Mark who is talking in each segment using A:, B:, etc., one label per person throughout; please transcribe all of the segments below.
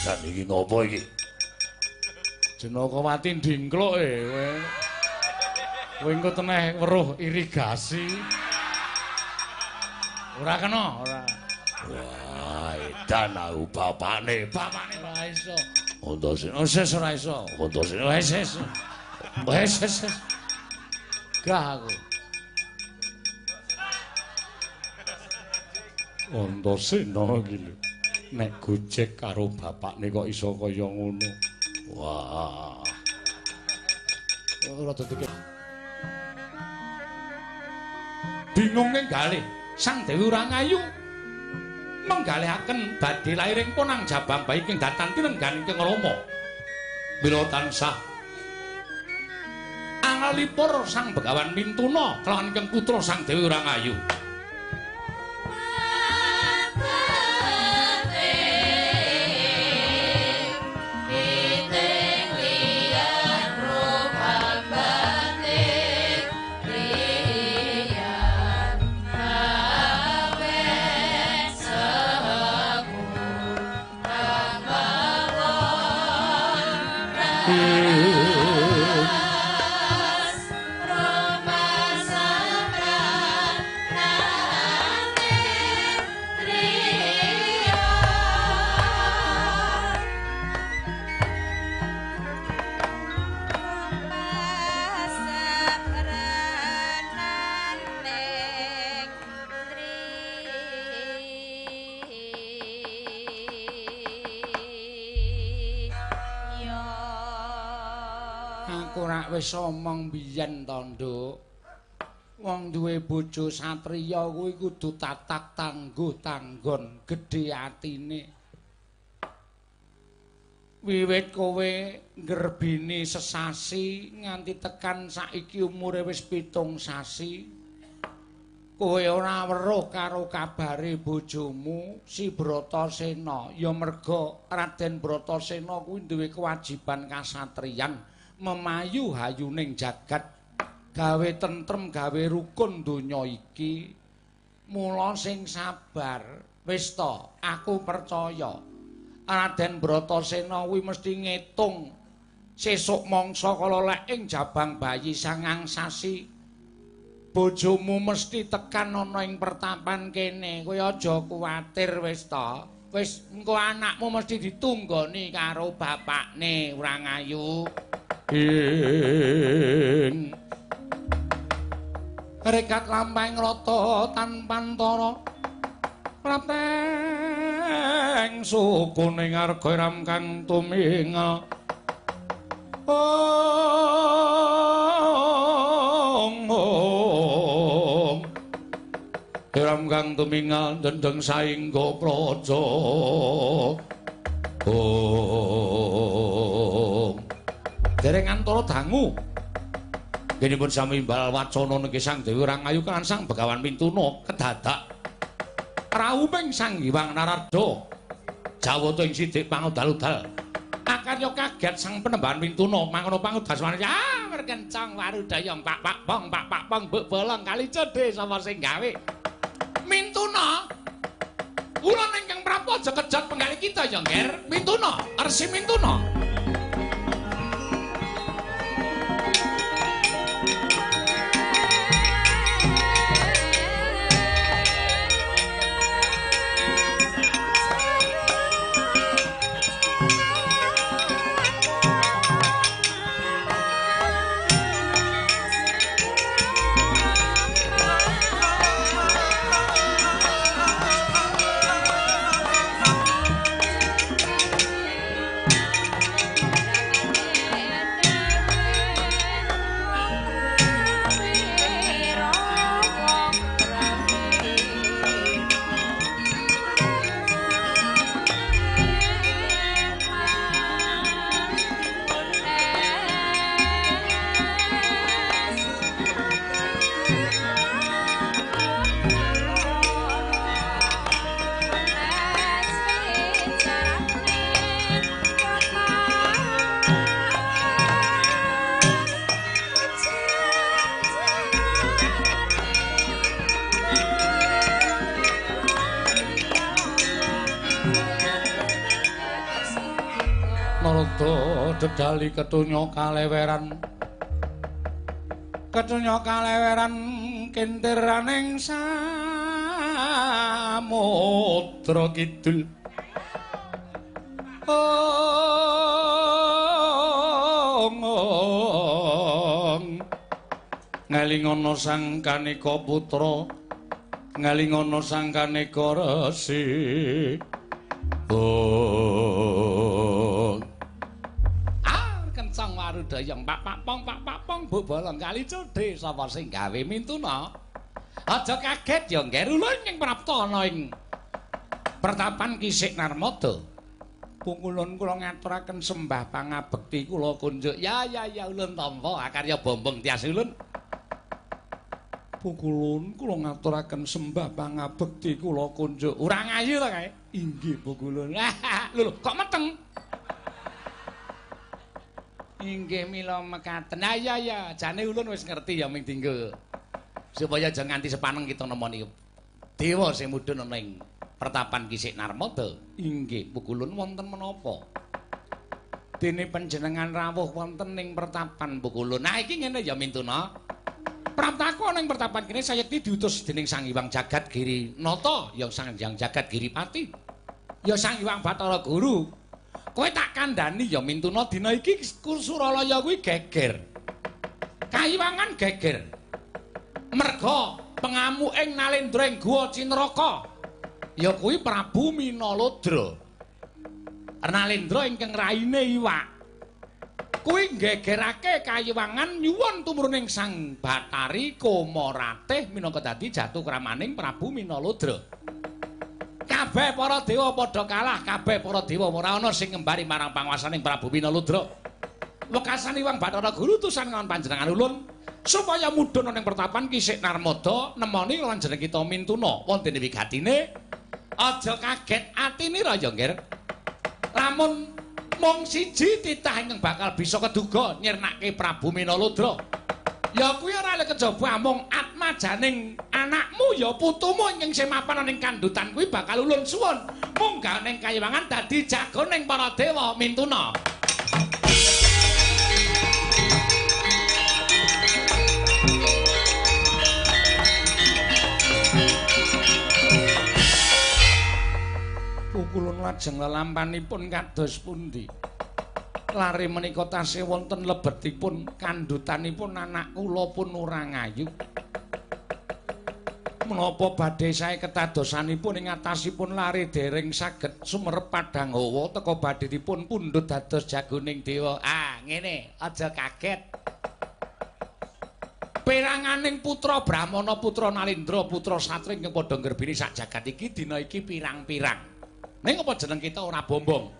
A: Jan iki ngopo iki?
B: Jenakawati ndingkluk e kowe. Kowe engko teneh weruh irigasi. Ora kena, ora.
A: Wah, edan aku bapakne,
B: bapakne ora iso.
A: Antasena
B: wis ora iso.
A: Antasena
B: wis wis. Wis wis. Gah aku. Antasena iki lho. Nek gojek karo bapakne kok iso kaya ngono.
A: Wah.
B: Ora dadi bingung nggalih Sang Dewi Urangayu menggalihaken badhe lairing ponang jabang bayi ing datan tinenggan ingkang Rama. Mila tansah angalipur Sang Begawan Mintuna kelawan ingkang putra Sang Dewi Urangayu. Wis omong biyen to, Nduk. Wong duwe bojo satriya kuwi kudu tatak tangguh tanggon, gedhe atine. Wiwit kowe nggerbini sesasi nganti tekan saiki umure wis 7 sasi. Kowe ora weruh karo kabare bojomu si Bratasena. Ya merga Raden Bratasena kuwi duwe kewajiban kasatriyan memayu hayuning jagat, gawe tentrem, gawe rukun donya iki. Mula sing sabar. Wis to, aku percaya Raden Bratasena kuwi mesti ngetung sesuk mangsa kala lek ing jabang bayi 9 sasi bojomu mesti tekan ana ing pertapan kene. Kowe aja kuwatir wis to. Wis engko anakmu mesti ditunggoni karo bapakne Urangayu. Ing rekat lampahing rata tanpantara prapteng suku ning arga ram kang tumingal. Ong ong ram kang tumingal dendeng saingga praja. Ong dereng antara dangu nggih sami imbal wacana niki Sang Dewi Urangayu kan Sang Begawan Mintuna kedadak rauming Sang Hyang Narada jawata ing sidik pangudal-udal. Akarya kaget Sang Penembahan Mintuna mangono pangudaswane. Ah merkencang warudaya pak pak pong pak pak pong mbok bolong kali cedhe sapa sing gawe. Mintuna ulun ingkang prapta aja kejot penggalih kita ya Ngger. Mintuna, Resi Mintuna. Narada dedali ketunya kaleweran. Ketunya kaleweran kintiraning samudra kidul. Ong ngelingono sang kaneka putra, ngelingono sang kaneka resi. Oh. Ah, kencang warudayang pak pak pong pak pak pong bu bolong kali codhe sapa sing gawe mintuna. Aja kaget ya ngger ulun ing prapta ana ing pertapan Kisik Narmada. Pungkulun kula ngaturaken sembah pangabekti kula kunjuk. Ya ya ya ulun tampa akarya bombong tias ulun. Pukulun kula ngaturaken sembah pangabekti kula kunjuk. Ora ngayu to kae? Inggih pukulun. Lho kok meteng? Inggih mila mekaten. Ah ya ya, jane ulun wis ngerti ya ming dinggo. Supaya aja nganti sepaneng kita nemoni dewa sing mudhun ana ing pertapan Kisik Narmada. Inggih pukulun wonten menapa? Dene panjenengan rawuh wonten ing pertapan pukulun. Nah iki ngene ya mintuna. Praptaku ana ing pertapan kene sayekti diutus dening Sang Hyang Jagat Giri Nata, ya Sang Hyang Jagat Giripati. Ya Sang Hyang Bathara Guru. Kowe tak kandhani ya mintuna dina iki Suralaya kuwi geger. Kayiwangan geger. Merga pengamuk ing Nalendra ing Guwa Cinraka. Ya kuwi Prabu Minalodra. Nalendra ingkang raine iwak. Kuwi nggegerake kayiwangan nyuwun tumruning Sang Bathari Komaratih minangka dadi jatuh kramaning Prabu Minalodra. Kabeh para dewa padha kalah, kabeh para dewa ora ana sing ngembari marang panguwasaning Prabu Minalodra. Wekasan Hyang Bathara Guru utusan ngawan panjenengan ulun supaya mudhun ana ing pertapan Kisik Narmada nemoni lan jeneng kita mintuna wonten wigatine. Aja kaget atinira ya, Ngger. Lamun mung siji titah ingkang bakal bisa keduga nyirnake Prabu Minalodra. Ya kuwi ora lek kejaba amung atmajaning anakmu ya putumu ingkang semapan ning kandhutan kuwi bakal ulun suwun munggah ning kayiwangan dadi jagoning para dewa mintuna. Pukulun lajeng lelampanipun kados pundi? Lare menika tasih wonten lebetipun kandhutanipun anak kula pun ora ngayu. Menapa badhe sae ketadosanipun ing atasipun lare dereng saged sumerep padhang hawa teka badhe dipun pundhut dados jagoning dewa. Ah, ngene, aja kaget. Peranganing putra Brahmana, putra Nalendra, putra Satri ingkang padha nggerbini sak jagat iki dina iki pirang-pirang. Ning apa jeneng kita ora bombong?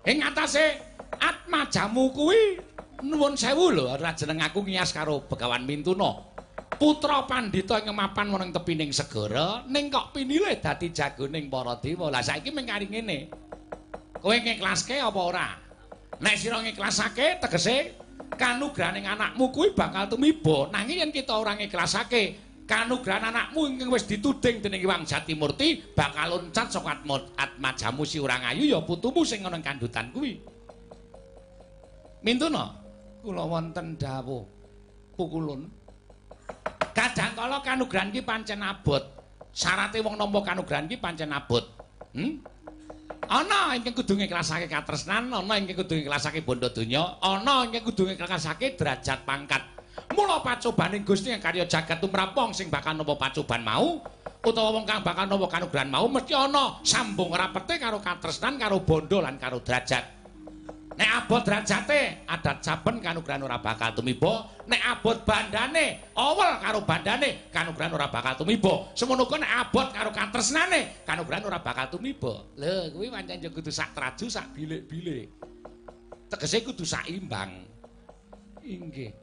B: Ing atase atmajamu kuwi nuwun sewu lho, ora jeneng aku ngias karo Begawan Mintuna. Putra pandhita ing mapan wonten tepining segara, ning kok pinilih dadi jagoning para dewa. Lah saiki mung kari ngene. Kowe ngiklaske apa ora? Nek sira ngiklasake tegese kanugrahaning anakmu kuwi bakal tumiba. Nanging yen kita ora ngiklasake kanugrahan anakmu ingkang wis dituding dening Hyang Jatimurti bakal loncat saka atmajamu si ora ngayu ya putumu sing ana ing kandhutan kuwi. Mintuna kula wonten dawuh pukulun. Kadang kala kanugrahan ki pancen abot. Syarate wong nampa kanugrahan ki pancen abot. Ana ingkang kudu ngiklasake katresnan, ana ingkang kudu ngiklasake bondo donya, ana ingkang kudu ngiklasake derajat pangkat. Mula pacobaning Gusti yang karya jagat tumrap wong sing bakal nampa pacoban mau utawa wong kang bakal nampa kanugrahan mau mesti ana sambung rapete karo katresnan, karo bondo lan karo derajat. Nek abot derajate adat saben kanugrahan ora bakal tumiba, nek abot bandane awel karo bandane kanugrahan ora bakal tumiba. Semono uga nek abot karo katresnane kanugrahan ora bakal tumiba. Lho kuwi pancen ya kudu sak traju sak bilik-bilik. Tegese kudu saimbang. Inggih.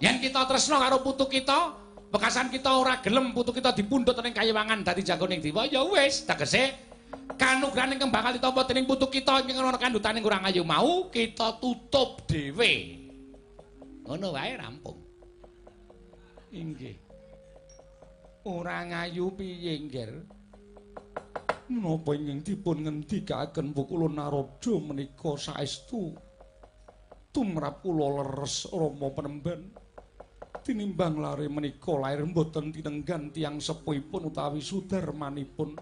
B: Yen kita tresna karo putu kita, bekasan kita ora gelem putu kita dipundhut ning kayiwangan dadi jagoning dewa, ya wis tegese kanugrahan ingkang bakal ditampa dening putu kita ingkang ana kandhutane kurang ayu mau kita tutup dhewe. Ngono wae rampung. Inggih. Ora ngayu piye, Ngger? Menapa ingkang dipun ngendikaken Pukulun Narada menika saestu tumrap kula leres Rama Penemban. Tinimbang lare menika lair mboten tinenggan tiyang sepuhipun utawi sudarmanipun.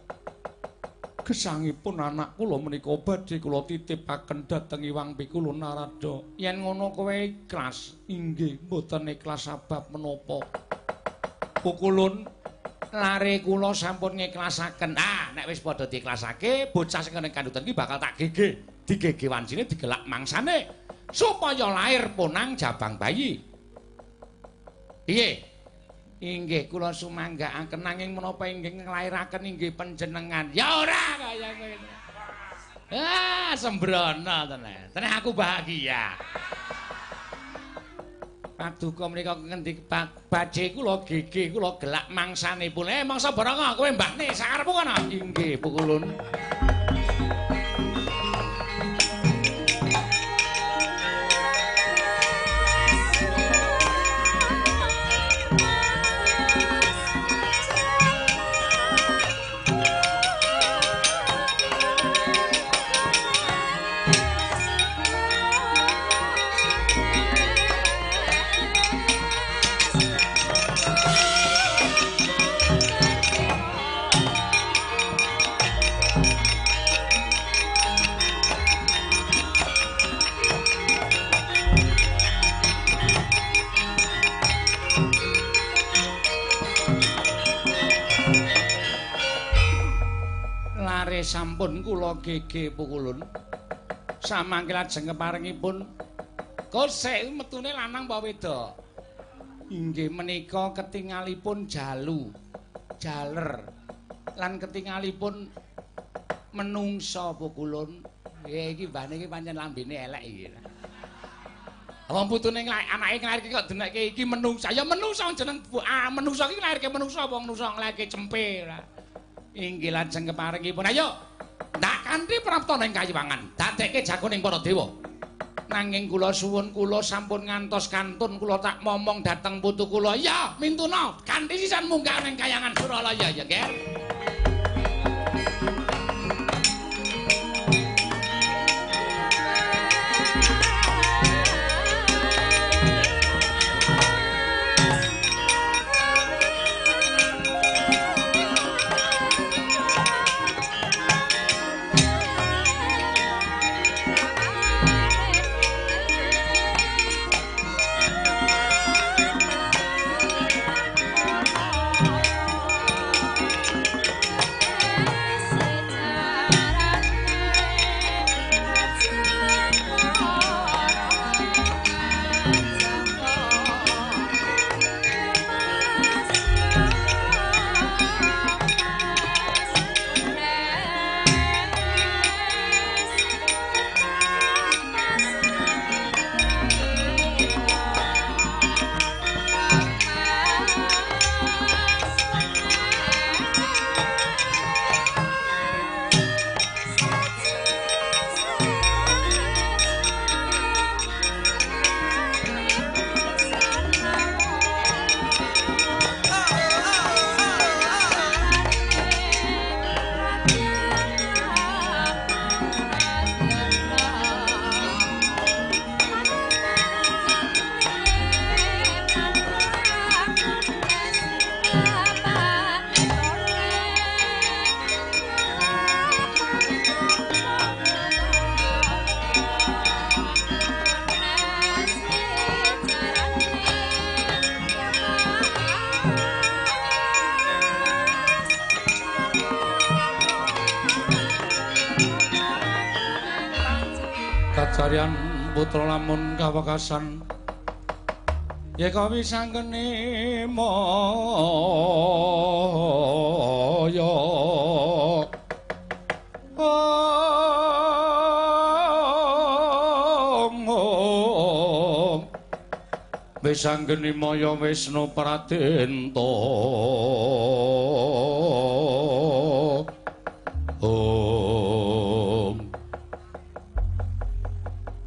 B: Gesangipun anak kula menika badhe kula titipaken dhateng Iwang Pikulun Narada. Yen ngono kowe ikhlas? Inggih, mboten ikhlas sebab menapa? Pukulun, lare kula sampun ngiklasaken. Ah, nek wis padha diikhlasake, bocah sing kena kandhutan iki bakal tak gege. Digege wancine digelak mangsane supaya lair ponang jabang bayi. Piye? Inggih kula sumanggaaken, nanging menapa inggih nglairaken inggih panjenengan? Ya ora kaya ngene. Ah, sembrono tenan. Tenan aku bahagia. Paduka menika ngendi badhe kula gege kula gelak mangsanipun. Mangsa baranga kowe mbahne sakarepmu kono. Inggih, Pukulun. Sampun kula gege Pukulun. Samangke lajeng keparengipun kosek metune lanang apa wedok? Inggih menika ketingalipun jalu, jaler lan ketingalipun menungsa Pukulun. Iki mbane iki pancen lambene elek iki. Wong putune anake nglairke kok denekke iki menungsa. Ya menungsa jeneng menungsa iki nglairke menungsa apa menungsa nglairke cempe ora. Inggih lajeng keparengipun. Ayo, ndak kanthi prapta ning kayiwangan, dadekke jagoning para dewa. Nanging kula suwun kula sampun ngantos kantun kula tak momong dhateng putu kula. Ya, mintuna kanthi sisan munggah ning kayangan Suralaya ya, Ger. Kajarian putra lamun kawekasan yeka wisanggeni maya om wisanggeni maya Wisnu Pradenta.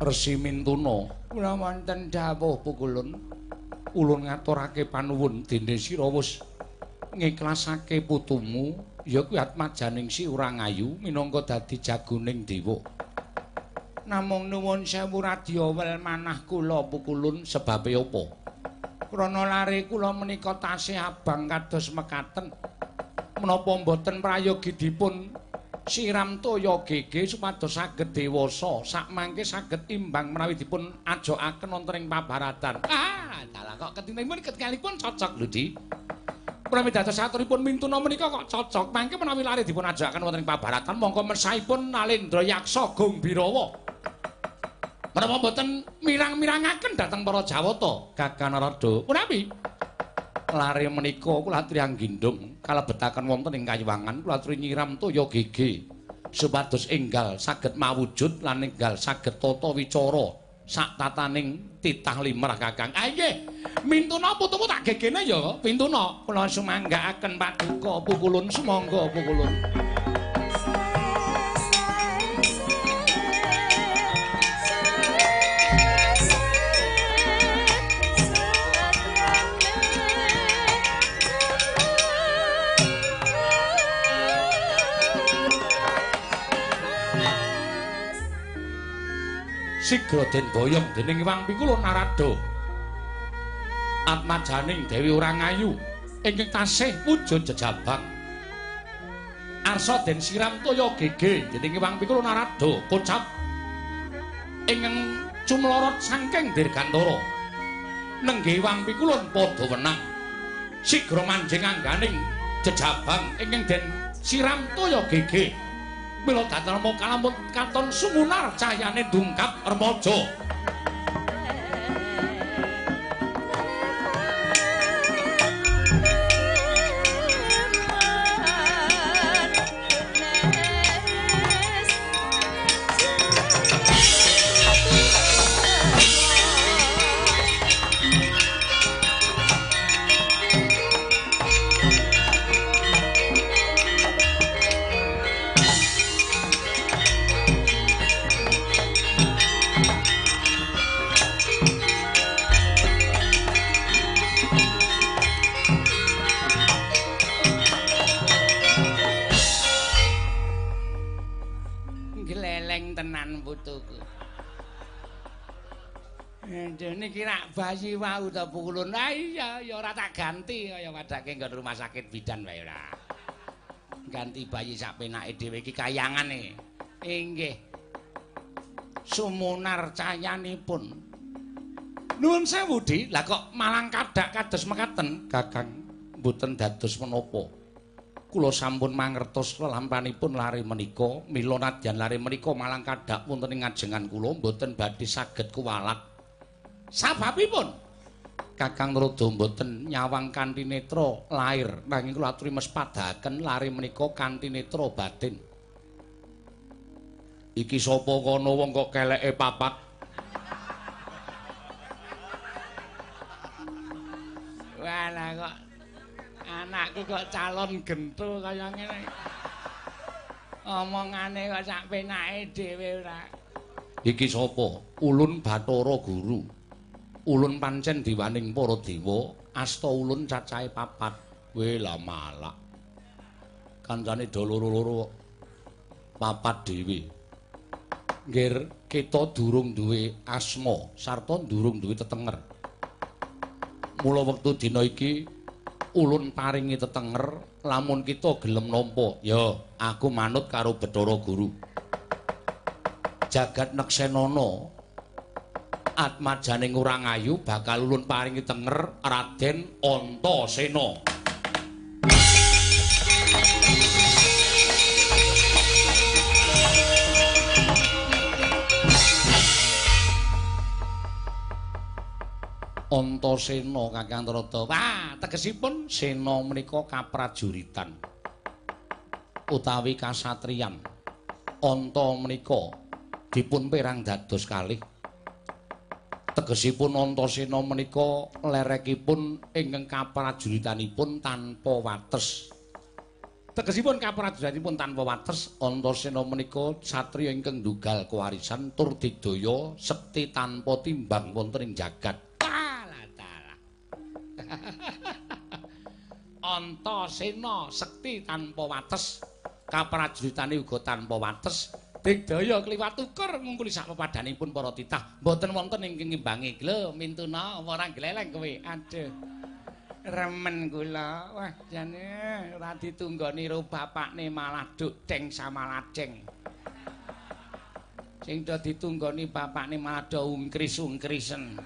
B: Resi Mintuna, kula wonten dawuh Pukulun. Ulun ngaturake panuwun dene sira wis ngiklasake putumu. Ya kuwi atmajaning si Urangayu minangka dadi jagoning dewa. Namung nuwun sewu Radya wel manah kula pukulun sebabe apa? Krana lare kula menika tasih abang kados mekaten. Menapa mboten prayogi dipun siram toya gege supados saged dewasa, sakmangke saged imbang menawi dipun ajokaken wonten ing pabaratan. Ah, dalah kok ketinipun ketingalipun cocok lho, Di. Menawi dados aturipun mintuna menika kok cocok. Mangke menawi lare dipun ajokaken wonten ing pabaratan mongko mesahipun Nalendra Yaksa Gombirawa. Menapa mboten mirang-mirangaken dhateng para Jawata, Kakang Narada? Punapi? Lare menika kula aturi anggindung kalebetaken wonten ing kayuwangan kula aturi nyiram toya gege supados enggal saged mawujud lan enggal saged tata wicara sak tataning titah limrah Kakang. Ah nggih, mintuna putumu tak gegene ya, pintuna kula sumanggaaken paduka pukulun sumangga pukulun. Sigra den boyong dening Hyang Pikulun Narada. Atmajaning Dewi Urangayu ingkang tasih wujud jejabang. Arsa den siram toya gege dening Hyang Pikulun Narada kocap ingkang cumlorot saking dirgantara. Nenggih Hyang Pikulun padha wenang. Sigra manjing angganing jejabang ingkang den siram toya gege. Mila datalma kalamun katon sumunar cahyane dungkap remaja. Niki rak bayi wau ta pukulun. Ah iya ya ora tak ganti kaya padake nggon rumah sakit bidan wae ora. Ganti bayi sak penake dhewe iki kayangane. Inggih. Sumunar cayanipun. Nuwun sewu, Di. Lah kok malang kadak kados mekaten, Kakang? Mboten dados menapa. Kula sampun mangertos lelampanipun lare menika, mila nadyan lare menika malang kadak wonten ing ngajengan kula mboten badhe saged kuwalat. Sababipun Kakang Narada mboten nyawang kanthi netra lair, nanging kula aturi mespadhaken lare menika kanthi netra batin. Iki sapa kono wong kok keleke papat? Walah kok anakku kok calon gento kaya ngene. Omongane kok sak penake dhewe ora. Iki sapa? Ulun Bathara Guru. Ulun pancen diwaning para dewa, asta ulun cacahe papat. Weh lah malak. Kancane do loro-loro papat dhewe. Nggir kita durung duwe asma sarta durung duwe tetenger. Mula wektu dina iki ulun paringi tetenger lamun kita gelem nampa. Ya, aku manut karo Bathara Guru. Jagat neksenana atmajaning Urangayu bakal ulun paringi tenger Raden Antasena. Antasena Kakang Narada. Wah, tegesipun sena menika kaprajuritan utawi kasatriyan. Anta menika dipun perang dados kalih. Tegesipun Antasena menika lerekipun ingkang kaprajuritanipun tanpa wates. Tegesipun kaprajuritanipun tanpa wates, Antasena menika satriya ingkang ndugal kewarisan tur digdaya sekti tanpa timbang wonten ing jagat. Alah dalah. Antasena sekti tanpa wates. Kaprajuritane uga tanpa wates. Digdaya kliwat ukur ngungkuli sak pepadanipun para titah. Mboten wonten ingkang ngimbangi. Lho, mintuna apa ora gleleng kowe? Aduh. Remen kula. Wah, jane ora ditunggoni ro bapakne malah duk deng samalajeng. Sing do ditunggoni bapakne malah do ungkris-ungkrisen.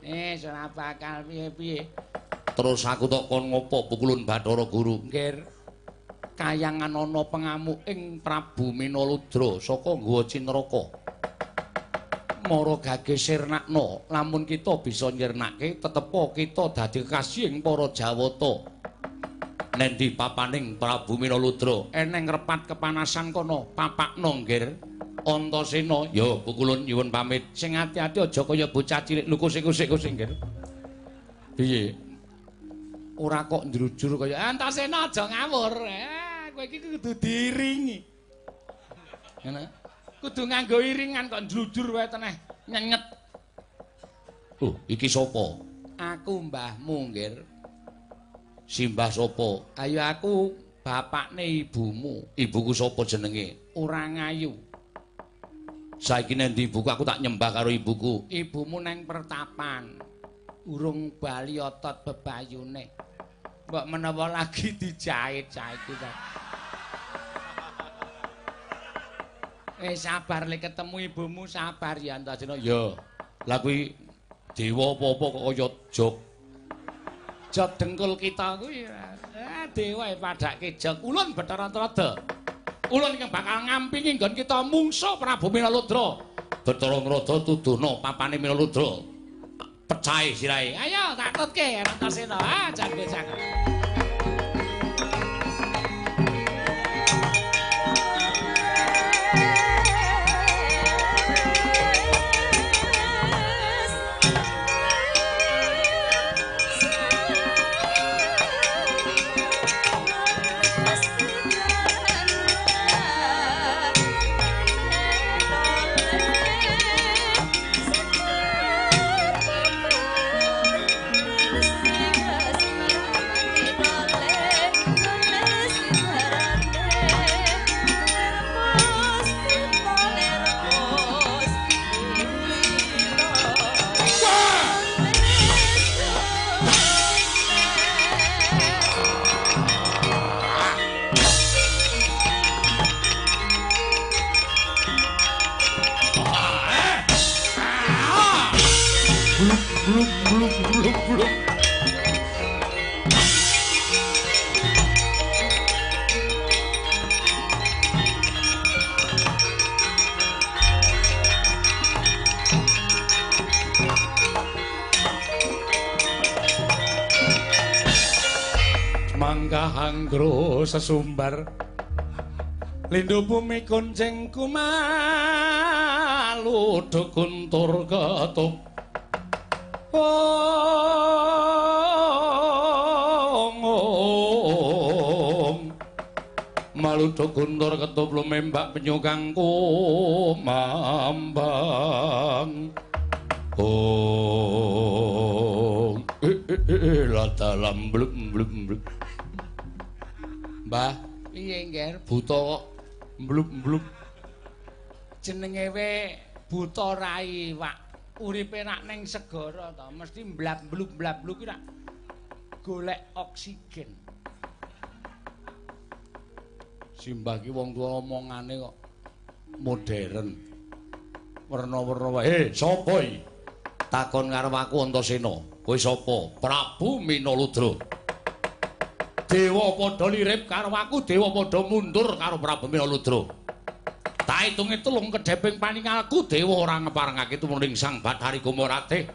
B: Ora bakal piye-piye.
A: Terus aku tok kon ngopo pukulun Bathara Guru?
B: Nggih. Kayangan ana pengamuk ing Prabu Minaludra saka Guwa Cintraka. Mara gage sirnakna, lamun kita bisa nyirnake tetepa kita dadi kekasih ing para Jawata.
A: Nendi papaning Prabu Minaludra?
B: Eneng repat kepanasan kono, papakna nggih.
A: Antasena, ya pukulun nyuwun pamit.
B: Sing ati-ati aja kaya bocah cilik luku sik-sik nggih.
A: Piye?
B: Ora kok ndrujur kaya Antasena aja ngawur. Kowe iki kudu diiringi. Ngono. Kudu nganggo iringan kok ndrujur wae teneh nyenyet.
A: Oh, iki sapa?
B: Aku mbahmu, nggih.
A: Simbah sapa?
B: Ayo aku bapakne ibumu.
A: Ibuku sapa jenenge?
B: Ora ngayu.
A: Saiki nendi ibuku? Aku tak nyembah karo ibuku.
B: Ibumu neng pertapan. Urung bali otot bebayune. Mbok menawa lagi dijahit saiki ta. Sabar lek ketemu ibumu sabar ya Antasena.
A: Ya. Lah kuwi dewa apa-apa kok kaya jog.
B: Jog dengkul kita kuwi. Dewa padake jog. Ulun Bathara Narada. Ulun ingkang bakal ngampingi nggon kita mungsuh Prabu Minaludra.
A: Bathara Narada tuduhna papane Minaludra. Pecahe sirahe.
B: Ayo tak tutke Antasena. Ah jago jago. Hanggro sesumbar lindu bumi kuncing kumalu
A: guntur ketup ong ong maludo guntur ketup lumembak penyu kang kumambang ong ladalam blum blum blum. Mbah,
B: piye nggih?
A: Buta kok mblub-mblub.
B: Jenenge we buta rai wak. Uripe rak ning segara to, mesti mblab-mblub-mblab-mblub ki rak golek oksigen.
A: Simbah ki wong tuwa omongane kok modern. Werna-werna wae. Sapa iki? Takon karo aku Antasena. Kowe sapa? Prabu Minaludra. Dewa padha lirip karo aku, dewa padha mundur karo Prabu Minaludra. Tak hitunge telung kedheping paningalku, dewa ora ngeparengake tumrunding Sang Bathari Kumaratih.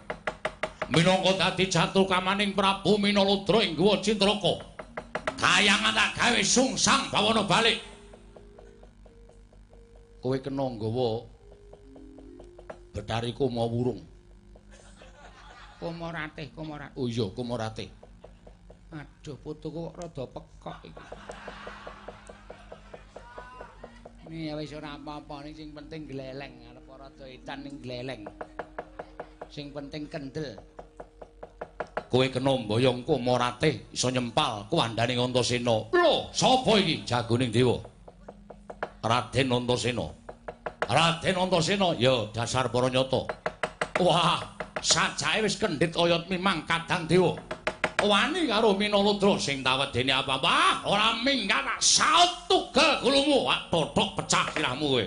A: Minangka dadi jatuh kamaning Prabu Minaludra ing Guwa Cintraka. Kayangan tak gawe sungsang bawana balik. Kowe kena nggawa Bathari Kumawurung.
B: Kumaratih, Kumaratih.
A: Oh iya, Kumaratih.
B: Aduh, putuku kok rada pekok iki. Ini wis ora apa-apa, ning sing penting gleleng, arep rada edan ning gleleng. Sing penting kendel.
A: Kowe kena mboyong Kumaratih iso nyempal kuwandane Antasena. Lho, sapa iki jagoning dewa? Raden Antasena. Raden Antasena ya dasar para nyata. Wah, sajake wis kendhit oyot mimang kadang dewa. Wani karo Minaludra sing tawedene apa-apa, ora minggat tak saut tugel gulumu, wak tothok pecah sirahmu kowe.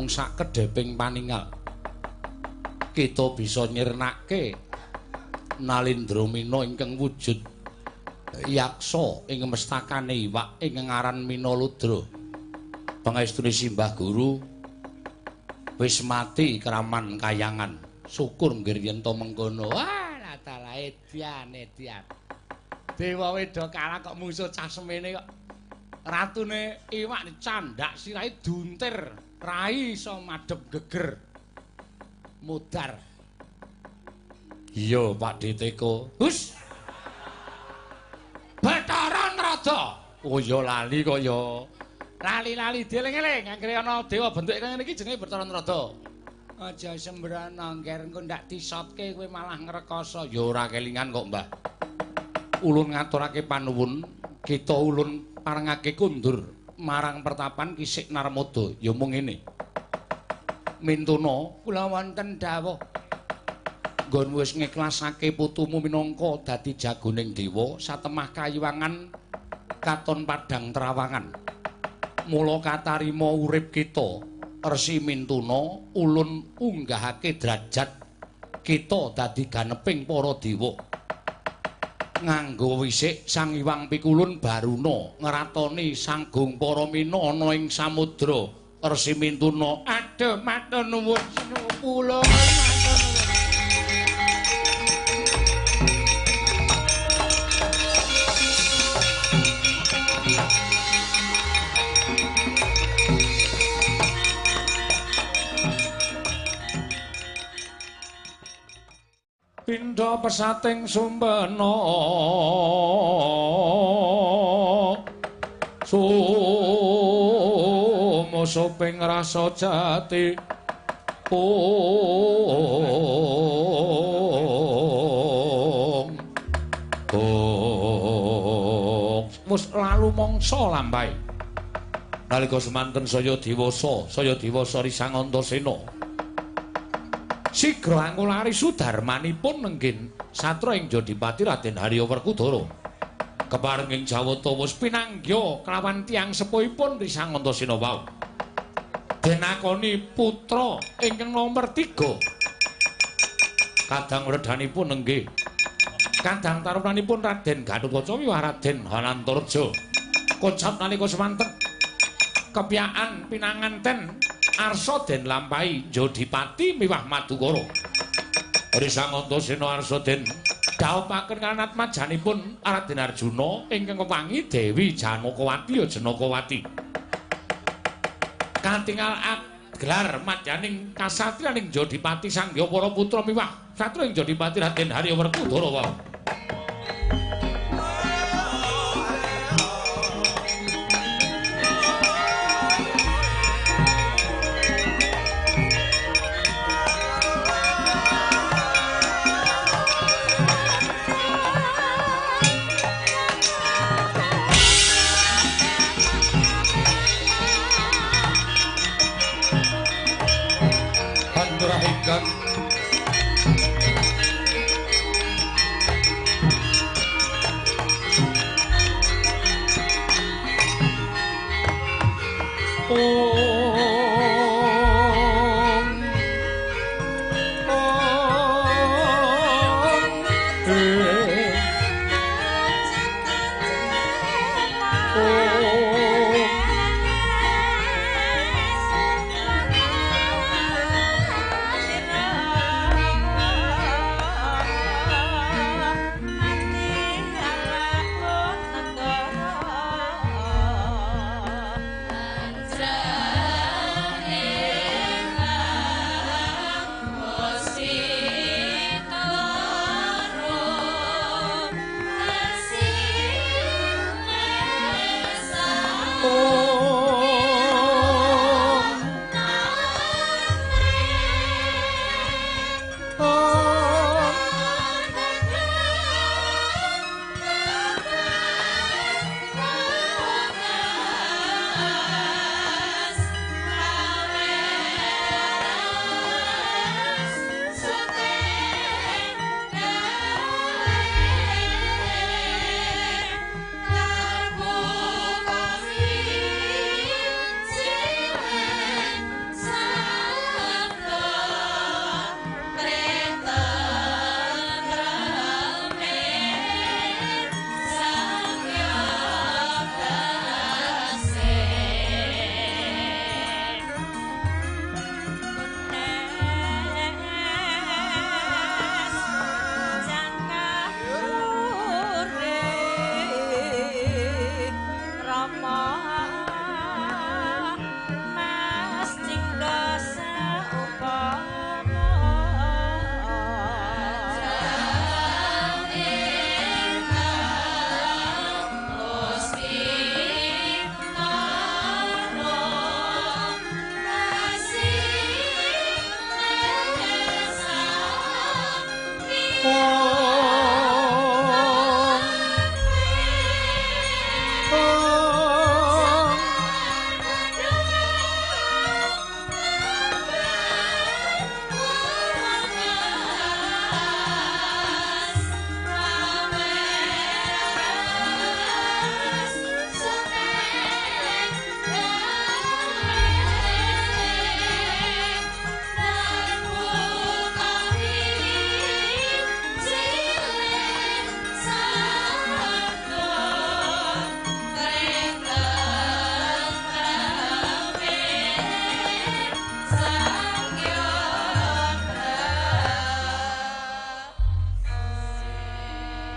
A: Sakedheping paningal kita bisa nyirnake Nalindra Mina ingkang wujud yaksa ing mestakane iwak ing ngaran Minaludra. Pangestune Simbah Guru wis mati keraman kayangan. Syukur nggih yen to mengkono.
B: Wah, dalah edian edian. Dewa wedha kalah kok mungsuh cah semene kok. Ratune iwak dicandak sirahe duntir. Rai iso madhep geger mudar.
A: Iya Pak Diteko.
B: Hus. Bathara Narada.
A: Oh ya lali kok ya.
B: Lali-lali dieling-eling anggere ana dewa bentuke kaya ngene iki jenenge Bathara Narada. Aja sembrana ngger engko ndak disotke kowe malah ngrekoso.
A: Ya ora kelingan kok, Mbah. Ulun ngaturake panuwun, kita ulun parengake kundur marang pertapan Kisik Narmada. Ya mung ngene. Mintuna
B: kula wonten dawuh.
A: Nggon wis ngiklasake putumu minangka dadi jagoning dewa satemah kayuwangan katon padhang trawangan. Mula katarima urip kita Resi Mintuna ulun unggahake derajat kita dadi ganeping para dewa. Nganggo wisik Sang Hyang Pikulun Baruna ngratoni sanggung para mina ana ing samudra. Resi Mintuna,
B: aduh matur nuwun kula matur nuwun.
A: Pindha pesating sumbena sumusuping rasa jati ong ong wis lalu mangsa lambahe nalika semanten saya dewasa Risang Antasena. Sigra angulari sudarmanipun nenggin satra ing Jodipati Raden Harya Werkudara. Kepareng ing Jawata wis pinangya kelawan tiyang sepuhipun Risang Antasena wau. Denakoni putra ingkang nomer 3. Kadang wredanipun nenggih. Kadang tarunanipun Raden Gatotkaca wiwah Raden Hanantarja.
B: Kocap nalika semanten kepyakan pinanganten arsa den lampahi Jodipati miwah Madukara. Risang Antasena arsa den dhawuhaken kaliyan atmajanipun Raden Arjuna ingkang kepangi Dewi Janakawati ya Janakawati. Katingal gelar madyaning kasatriyaning Jodipati sangya para putra miwah satriya ing Jodipati Raden Harya Werkudara wau.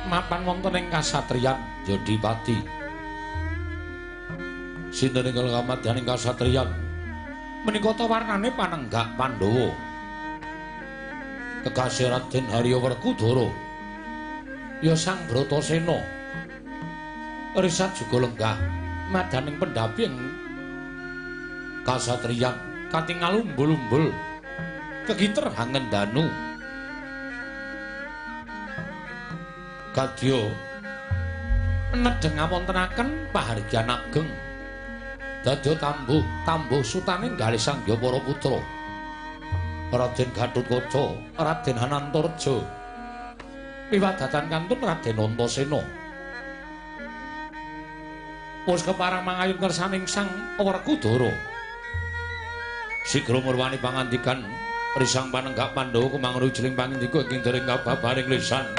B: Mapan wonten ing kasatriyan Jodipati. Sinten ingkang kamadyaning kasatriyan menika ta warnane panenggak Pandhawa. Kekasih Raden Harya Werkudara ya Sang Bratasena. Risat juga lenggah madaning pendhapi ing kasatriyan katingal umbul-umbul kegiter hangendanu. Kadya nedheng ngawontenaken pahargyan ageng dadya tambuh tambuh sutane galih sangya para putra Raden Gatotkaca, Raden Hanantarja miwadatan kantun Raden Antasena. Wis keparang mangayun kersaning Sang Werkudara. Sigra murwani pangandikan risang panenggak Pandhawa kumangun wijiling pangindika ing dereng kababaring lisan.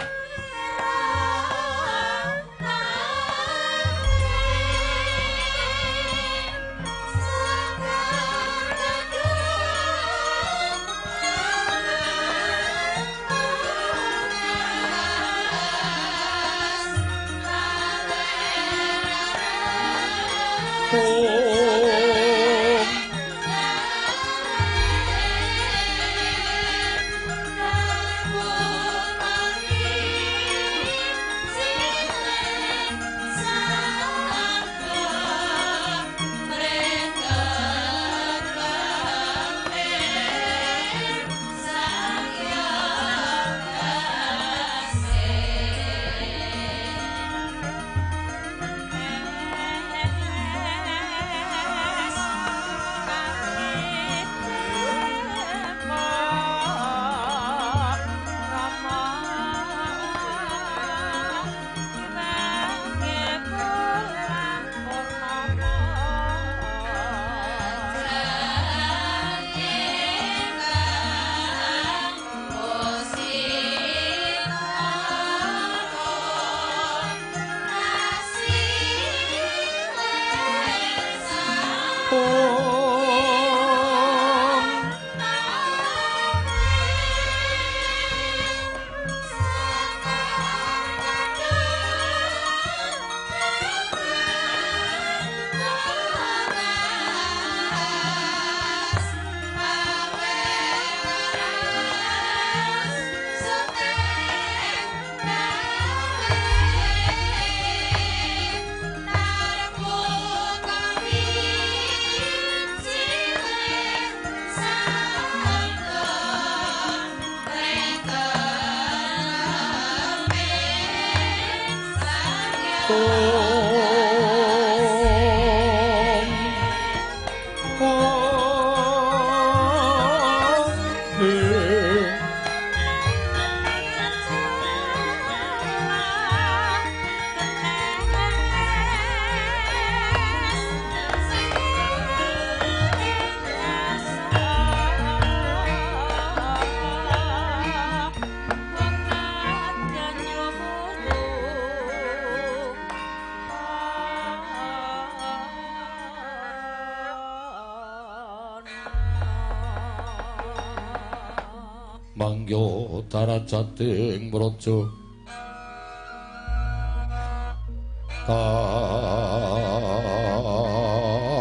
A: Mangya darajating praja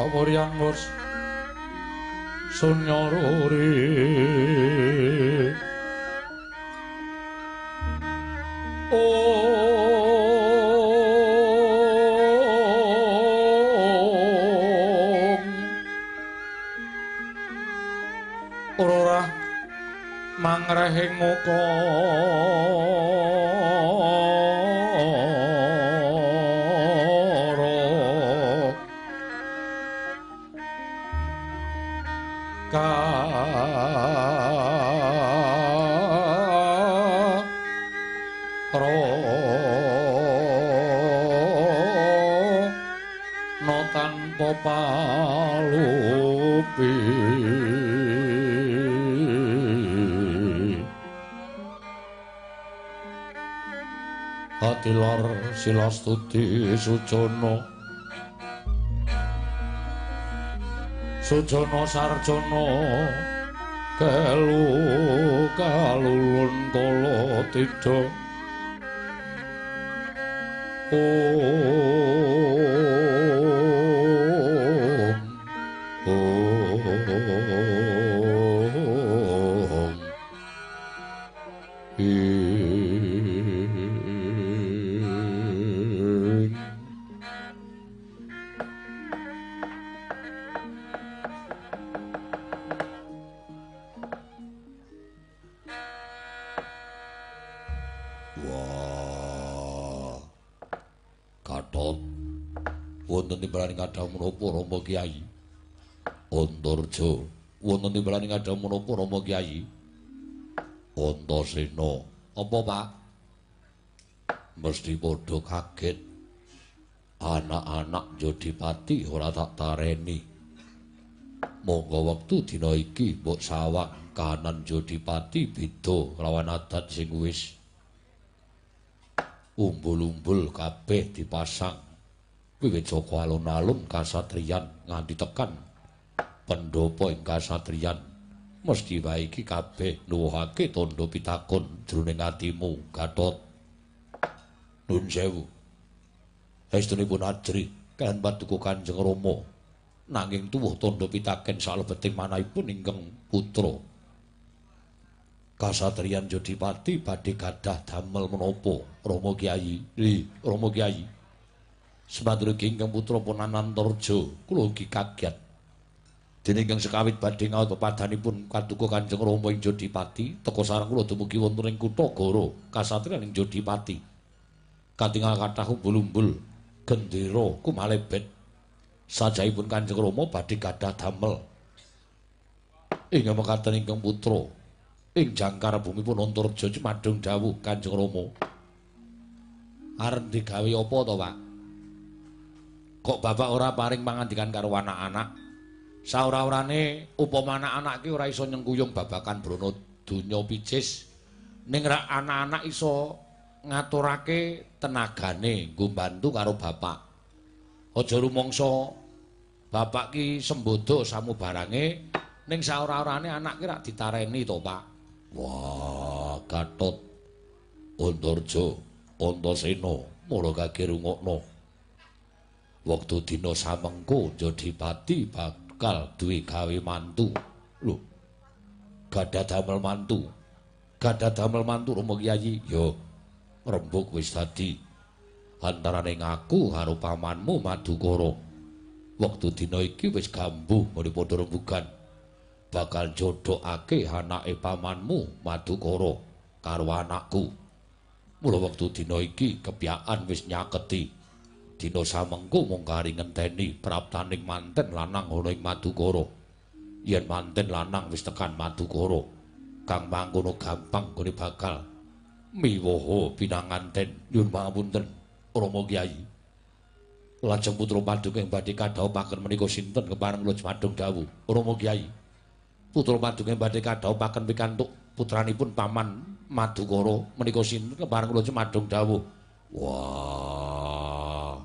A: kamuryan wus sunyaruri Om Ora mangrehing muka no tanpa palupi. Atilar silastuti sujana sujana sarjana kelu kalulun kala tidha. Om Om Ing. Wah, Gatot, wonten timbalan kadhang menapa Rama Kyai? Antarja, wonten timbalan kadhang menapa Rama Kyai? Antasena, apa Pak? Mesti padha kaget. Anak-anak Jodipati ora tak tareni. Monggo wektu dina iki mbok sawang kanan Jodipati beda lawan adat sing wis umbul-umbul kabeh dipasang. Wiwit saka alun-alun kasatriyan nganti tekan pendopo ing kasatriyan. Mesti wae iki kabeh nuwuhake tandha pitakon jroning atimu, Gatot. Nun sewu. Estunipun ajrih kaliyan paduka Kanjeng Rama. Nanging tuwuh tandha pitaken salebeting manahipun ingkang putra. Kasatriyan Jodipati badhe gadah damel menapa, Rama Kyai? Li, Rama Kyai. Semanten ugi ingkang putra pun Anantarja, kula ugi kaget. Dene ingkang sekawit badhe ngaot pepadhanipun paduka Kanjeng Rama ing Jodipati, teka sareng kula dumugi wonten ing kutha Goro, kasatriyan ing Jodipati. Katingal kathah umbul-umbul gendera kumalebet. Sajahipun Kanjeng Rama badhe gadah damel. Ing mekaten ingkang putra ing jangkar bumi pun Antarja jumadung dawuh Kanjeng Rama. Arep digawe apa to, Pak? Kok bapak ora paring pangandikan karo anak-anak? Saora-orane upama anak-anak ki ora iso nyengkuyung babagan brana donya picis, ning rak anak-anak iso ngaturake tenagane nggo bantu karo bapak. Aja rumangsa bapak ki sembodo samubarange, ning saora-orane anak ki rak ditareni to, Pak. Wah, Gatot Antarja, Antasena, mula kage rungokno. Wektu dina samengko Jodipati bakal duwe gawe mantu. Lho, gadah damel mantu. Gadah damel mantu Rama Kyai. Ya, rembug wis dadi antarane ngaku karo pamanmu Madukara. Wektu dina iki wis gambuh nggone padha rembugan. Bakal jodhokake anake pamanmu Madukara karo anakku. Mula wektu dina iki kepyakan wis nyaketi. Dina samengko mung kari ngenteni praptaning manten lanang ana ing Madukara. Yen manten lanang wis tekan Madukara, kang mangkono gampang gone bakal miwoho pinanganten. Nyuwun pangapunten Rama Kyai. Lajeng putra Paduka ing badhe kadhawuhaken menika sinten kepareng kula jumadung dawuh Rama Kyai. Putra Paduka ing badhe kadhawuhaken pikantuk putranipun Paman Madukara menika sinten kepareng kula jumadung dawuh. Wah,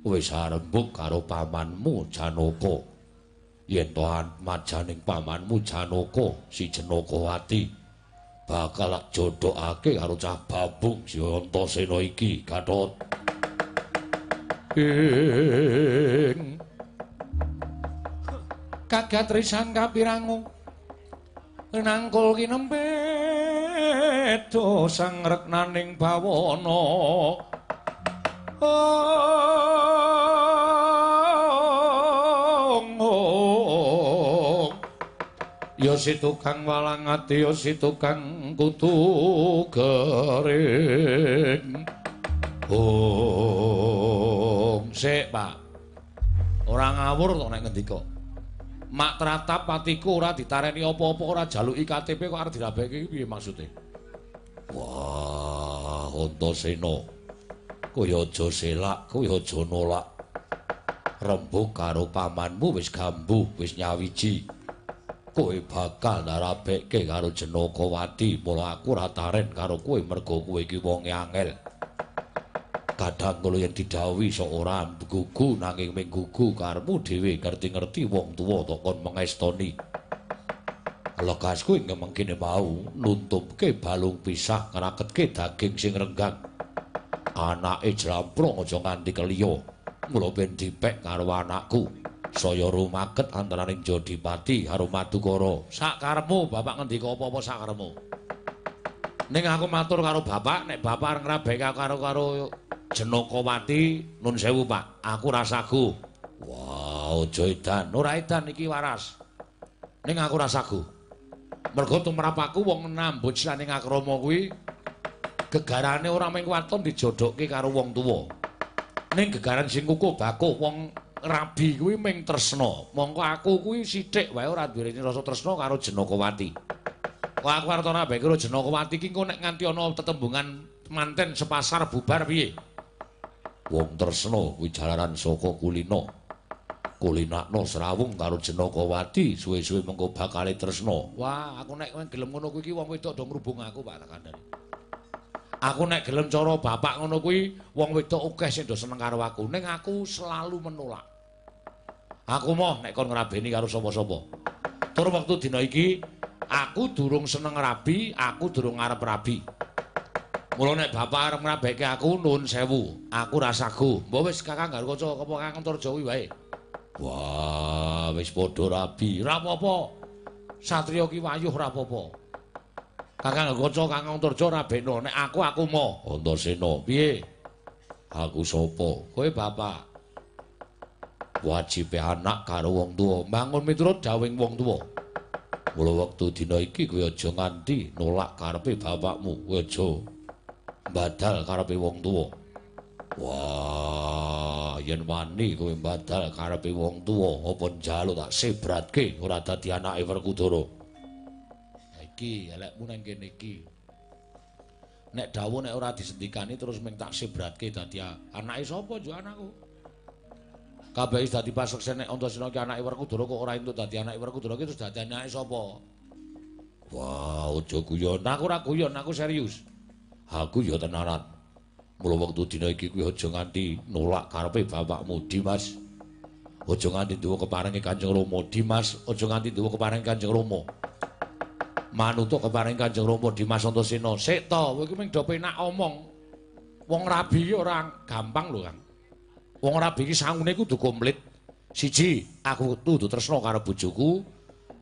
A: wis arembug karo pamanmu Janaka. Yen to majaning pamanmu Janaka si Janakawati bakal jodhokake karo cah babung si Antasena iki, Gatot. Ing
B: kagat risan kapirangu nangkul kinempet sang reknaning bawana. Ya si tukang walang ati, ya si tukang kutu gering.
A: Oh, sik, Pak. Ora ngawur to nek ngendika. Mak tratap atiku ora ditareni apa-apa, ora jaluki KTP kok arep dirabeke iki piye maksude? Wah, Antasena. Kowe aja selak, kowe aja nolak. Rembug karo pamanmu wis gambuh, wis nyawiji. Kowe bakal narabekke karo Janakawati, mula aku ora taren karo kowe mergo kowe iki wonge angel. Kadang kala yen didhawuhi sok ora gugu nanging mung gugu karepmu dhewe ngerti-ngerti wong tuwa tok kon mengestoni. Lekas kuwi mengkene mau nuntumke balung pisah ngraketke daging sing renggang. Anake jlamprong aja nganti keliya. Mula ben dipek karo anakku. Saya rumaket antaraning Jodipati karo Madukara. Sakarepmu bapak ngendika apa-apa sakarepmu. Ning aku matur karo bapak, nek bapak arep ngrabeke karo karo Janakawati, nun sewu Pak, aku ora sagu. Wah, aja edan, ora edan iki waras. Ning aku ora sagu. Mergo tumrap aku wong nambut silaning akrama kuwi gegarane ora mung waton dijodhokke karo wong tuwa. Ning gegaran sing kukuh bakuh wong rabi kuwi mung tresna. Mongko aku kuwi sithik wae ora duweni rasa tresna karo Janakawati. Kok aku arep rabi karo Janakawati iki engko nek nganti ana tetembungan manten sepasar bubar piye? Wong tresna kuwi jalaran saka kulina. Kulinakno srawung karo Janakawati suwe-suwe mengko bakale tresna. Wah, aku nek gelem ngono kuwi iki wong wedok do ngrubung aku Pak tak kandhani. Aku nek gelem cara bapak ngono kuwi wong wedok akeh sing do seneng karo aku, ning aku selalu menolak. Aku moh nek kon ngrabeni karo sapa-sapa. Tur wektu dina iki aku durung seneng rabi, aku durung arep rabi. Mula nek bapak arep ngrabeke aku nuwun sewu, aku ra sagu. Mbok wis Kakang Garukaca apa Kakang Antarja kuwi wae. Wah, wis padha rabi. Ora apa-apa. Satriya ki wayuh ora apa-apa. Kakang Garukaca, Kakang Antarja rabekno. Nek aku moh. Antasena, piye? Aku sapa? Kowe bapak. Wajibe anak karo wong tuwa, mangun miturut dawuhing wong tuwa. Mula wektu dina iki kowe aja nganti nolak karepe bapakmu, kowe aja mbadal karepe wong tuwa. Wah, yen wani kowe mbadal karepe wong tuwa, apa njaluk tak sebratke ora dadi anake Werkudara. Ha iki elekmu nang kene iki. Nek dawuh nek ora disendikani terus mung tak sebratke dadi anake sapa yo anakku. Kabeh wis dadi paseksen nek Antasena ki anake Werkudara kok ora entuk dadi anake Werkudara ki terus dadi anake sapa? Wah, aja guyon. Aku ora guyon, aku serius. Aku ya tenanan. Mula wektu dina iki kuwi aja nganti nolak karepe bapakmu, Dimas. Aja nganti duwe keparenge Kanjeng Rama, Dimas. Aja nganti duwe keparenge Kanjeng Rama. Manuta keparenge Kanjeng Rama Dimas Antasena. Sik to, kowe iki mung do penak omong. Wong rabi iki ora gampang lho, Kang. Wong rabi iki sangune kudu komplit. Siji, aku kudu tresna karo bojoku.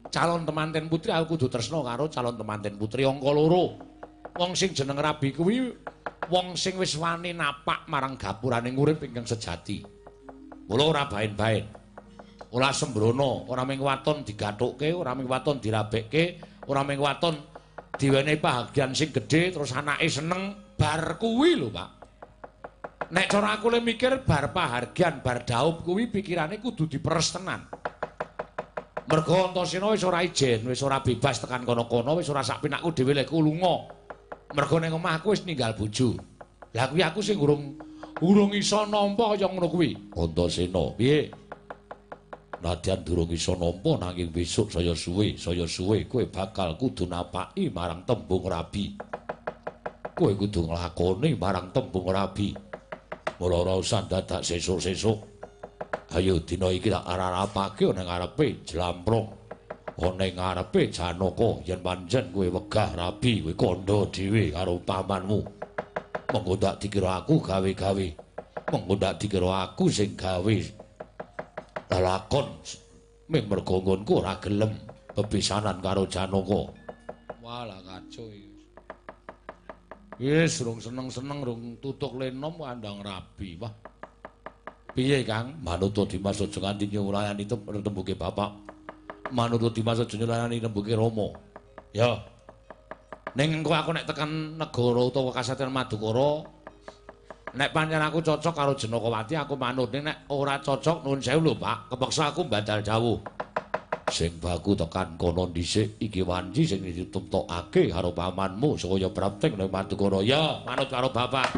A: Calon temanten putri aku kudu tresna karo calon temanten putri. Angka loro, wong sing jeneng rabi kuwi wong sing wis wani napak marang gapurane urip ingkang sejati. Mula ora baen-baen. Ora sembrono, ora mung waton digathukke, ora mung waton dirabekke, ora mung waton diwenehi pahagian sing gedhe terus anake seneng bar kuwi lho, Pak.
B: Nek cara aku le mikir bar pahargyan bar daup kuwi pikirane kudu diperes tenan. Mergo Antasena wis ora ijen, wis ora bebas tekan kono-kono, wis ora sak pinakku dhewe lek lunga. Mergo ning omah aku wis ninggal bojo. Lah kuwi aku sing urung iso nampa kaya ngono kuwi.
A: Antasena, piye? Nadyan durung iso nampa nanging besok saya suwe kowe bakal kudu napaki marang tembung rabi. Kowe kudu nglakoni marang tembung rabi. Mula ora usah dadak sesuk-sesuk. Ayo dina iki tak arapake ana ngarepe Jlamprong. Ana ngarepe Janaka yen pancen kowe wegah rabi kowe kandha dhewe karo pamanmu. Mengko ndak dikira aku gawe-gawe. Mengko ndak dikira aku sing gawe lelakon ming mergo nggonku ora gelem bebesanan karo Janaka.
B: Walah kacau iki. Wis rung seneng-seneng rung tutuk lenom kandhang rabi. Wah.
A: Piye Kang? Manut Dimas aja nganti nyulayani tembuke bapak. Manut Dimas aja nyulayani tembuke Rama.
B: Ya. Ning engko aku nek tekan negara utawa kasatriyan Madukara, nek pancen aku cocok karo Janakawati aku manut, ning nek ora cocok nuwun sewu lho Pak, kepeksa aku mbadal jawuh.
A: Sing baku tekan kono dhisik iki wanci sing ditumtokake karo pamanmu supaya prapting ning Madukara.
B: Ya, manut karo bapak.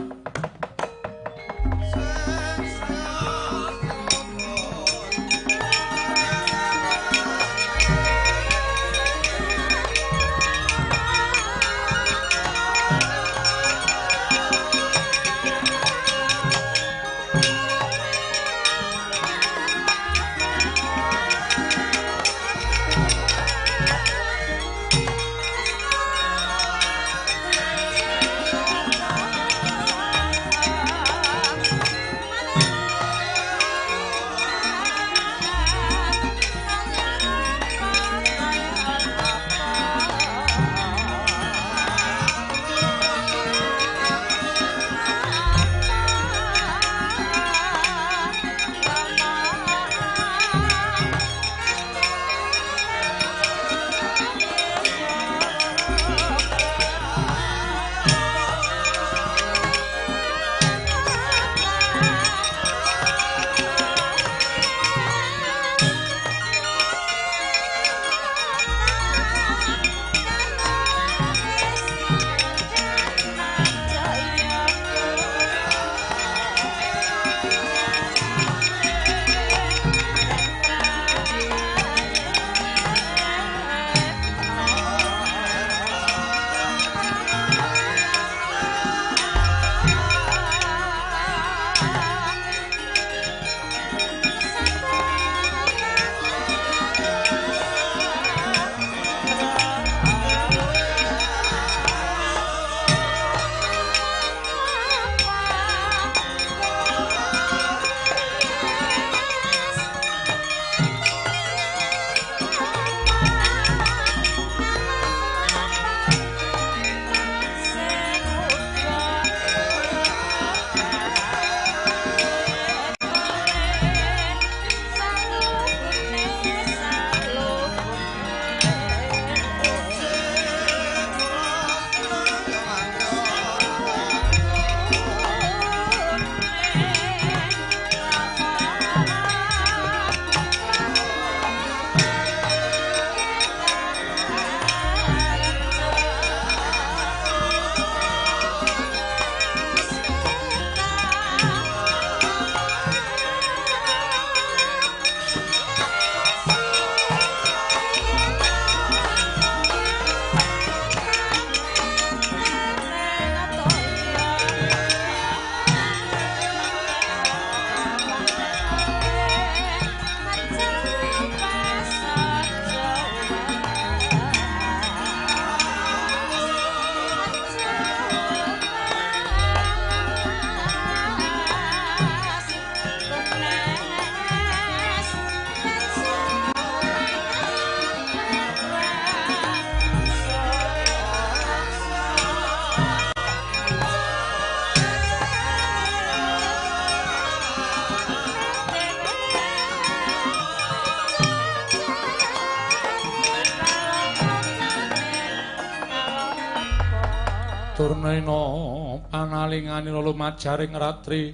B: Panena panalinganira lumajaring ratri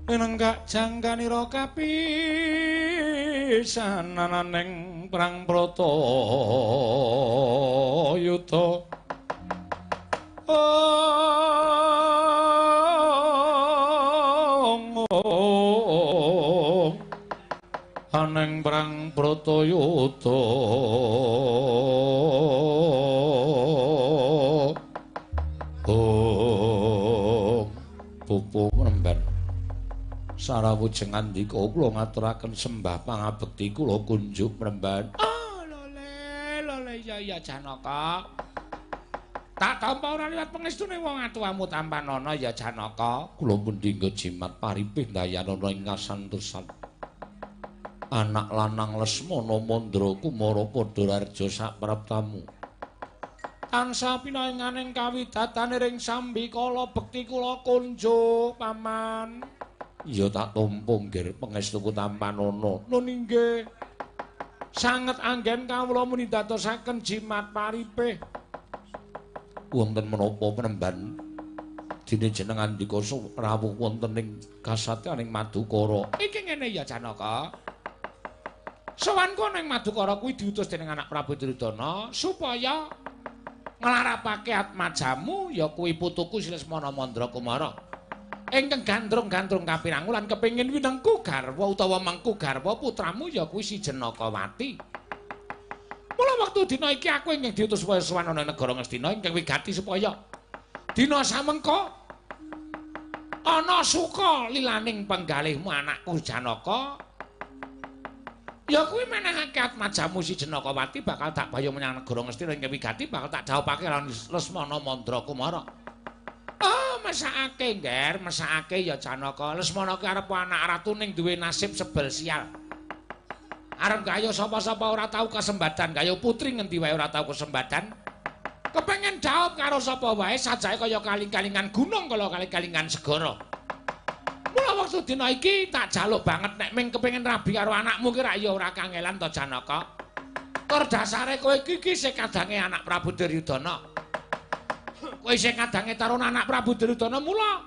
B: winenggak jangkanira kapisanananing perang Bratayuda. Aneng perang Bratayuda. Pupu Mremban sarawujeng ngandika kula ngaturaken sembah pangabekti kula kunjuk Mremban. Oh lole lole ya ya Janaka. Tak tampa ora liwat pangestune wong atuwamu tampanana ya Janaka. Kula pundi jimat paripih dayanana ing kasantosan. Anak lanang Lesmana Mandra Kumara padha rarja sapraptamu. Tansah pinaenganing kawidatane ring sambikala bekti kula kunjuk paman. Ya tak tampa nggih pangestuku tampanana. Nun inggih. Sanget anggen kawula muni dadosaken jimat paripih. Wonten menapa Mremban? Dene jenengan ndika rawuh wonten ing kasatyaning Madukara. Iki ngene ya Janaka. Sowanku ning Madukara kuwi diutus dening anak Prabu Duryudana supaya nglarapake atmajamu ya kuwi putuku si Lesmana Mandra Kumara. Ingkang gandrung-gandrung kapirangu lan kepengin winengku garwa utawa mengku garwa putramu ya kuwi si Janakawati. Mula wektu dina iki aku ingkang diutus sowan ana negara Ngastina ingkang wigati supaya dina samengko ana suka lilaning penggalihmu anakku Janaka. Ya kuwi menehake atmajamu si Janakawati bakal tak bayo menyang negara Ngastina ingkang wigati bakal tak jawabake lawan Lesmana Mandra Kumara. Oh, mesakake, Ngger, mesakake ya Janaka. Lesmana ki arep anak ratu ning duwe nasib sebel sial. Arep gayo sapa-sapa ora tau kesembadan, gayo putri ngendi wae ora tau kesembadan. Kepengen jawab karo sapa wae sajake kaya kaling-kalingan gunung kala kaling-kalingan segara. Mula wektu dina iki tak jaluk banget nek ming kepengin rabi karo anakmu ki rak ya ora kangelan to Janaka. Tur dasare kowe iki ki sing kadange anak Prabu Duryudana. Kowe sing kadange taruna anak Prabu Duryudana mula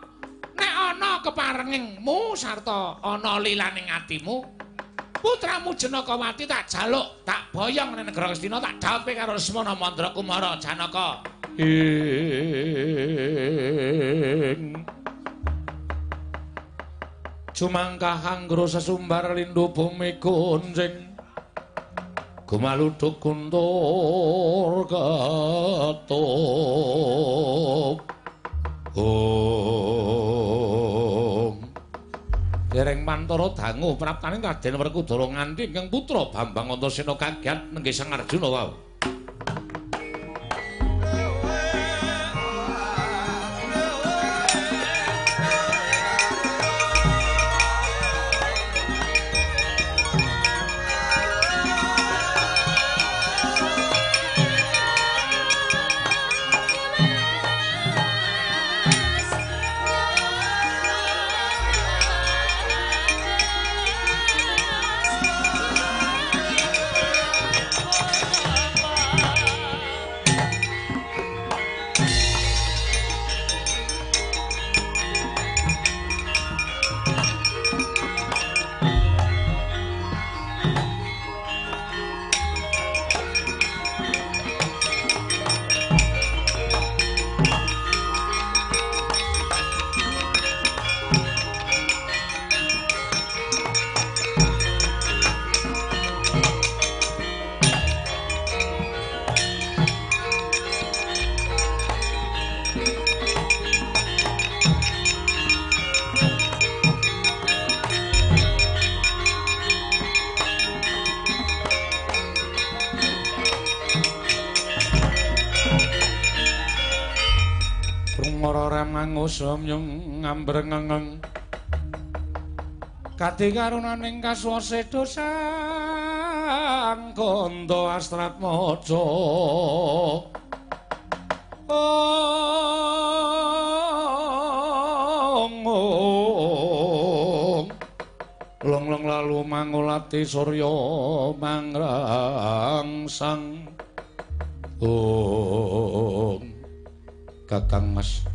B: nek ana keparengmu sarta ana lilaning atimu putramu Janakawati tak jaluk, tak boyong ning negara Ngastina tak dhawuhe karo Lesmana Mandra Kumara Janaka. Ing Jumangkah anggra sesumbar lindhu bumi kuncing gumaluduk guntur ketup. Om dereng mantara dangu praptaning Raden Werkudara nganti ingkang putra Bambang Antasena kagiat nenggih Sang Arjuna wau. Samyeng ngambrengeng kadi karunaning kasuwase dosang kandha astratmaja. Ong long-long lalu mangulati surya mangrangsang. Ong
A: Kakang Mas.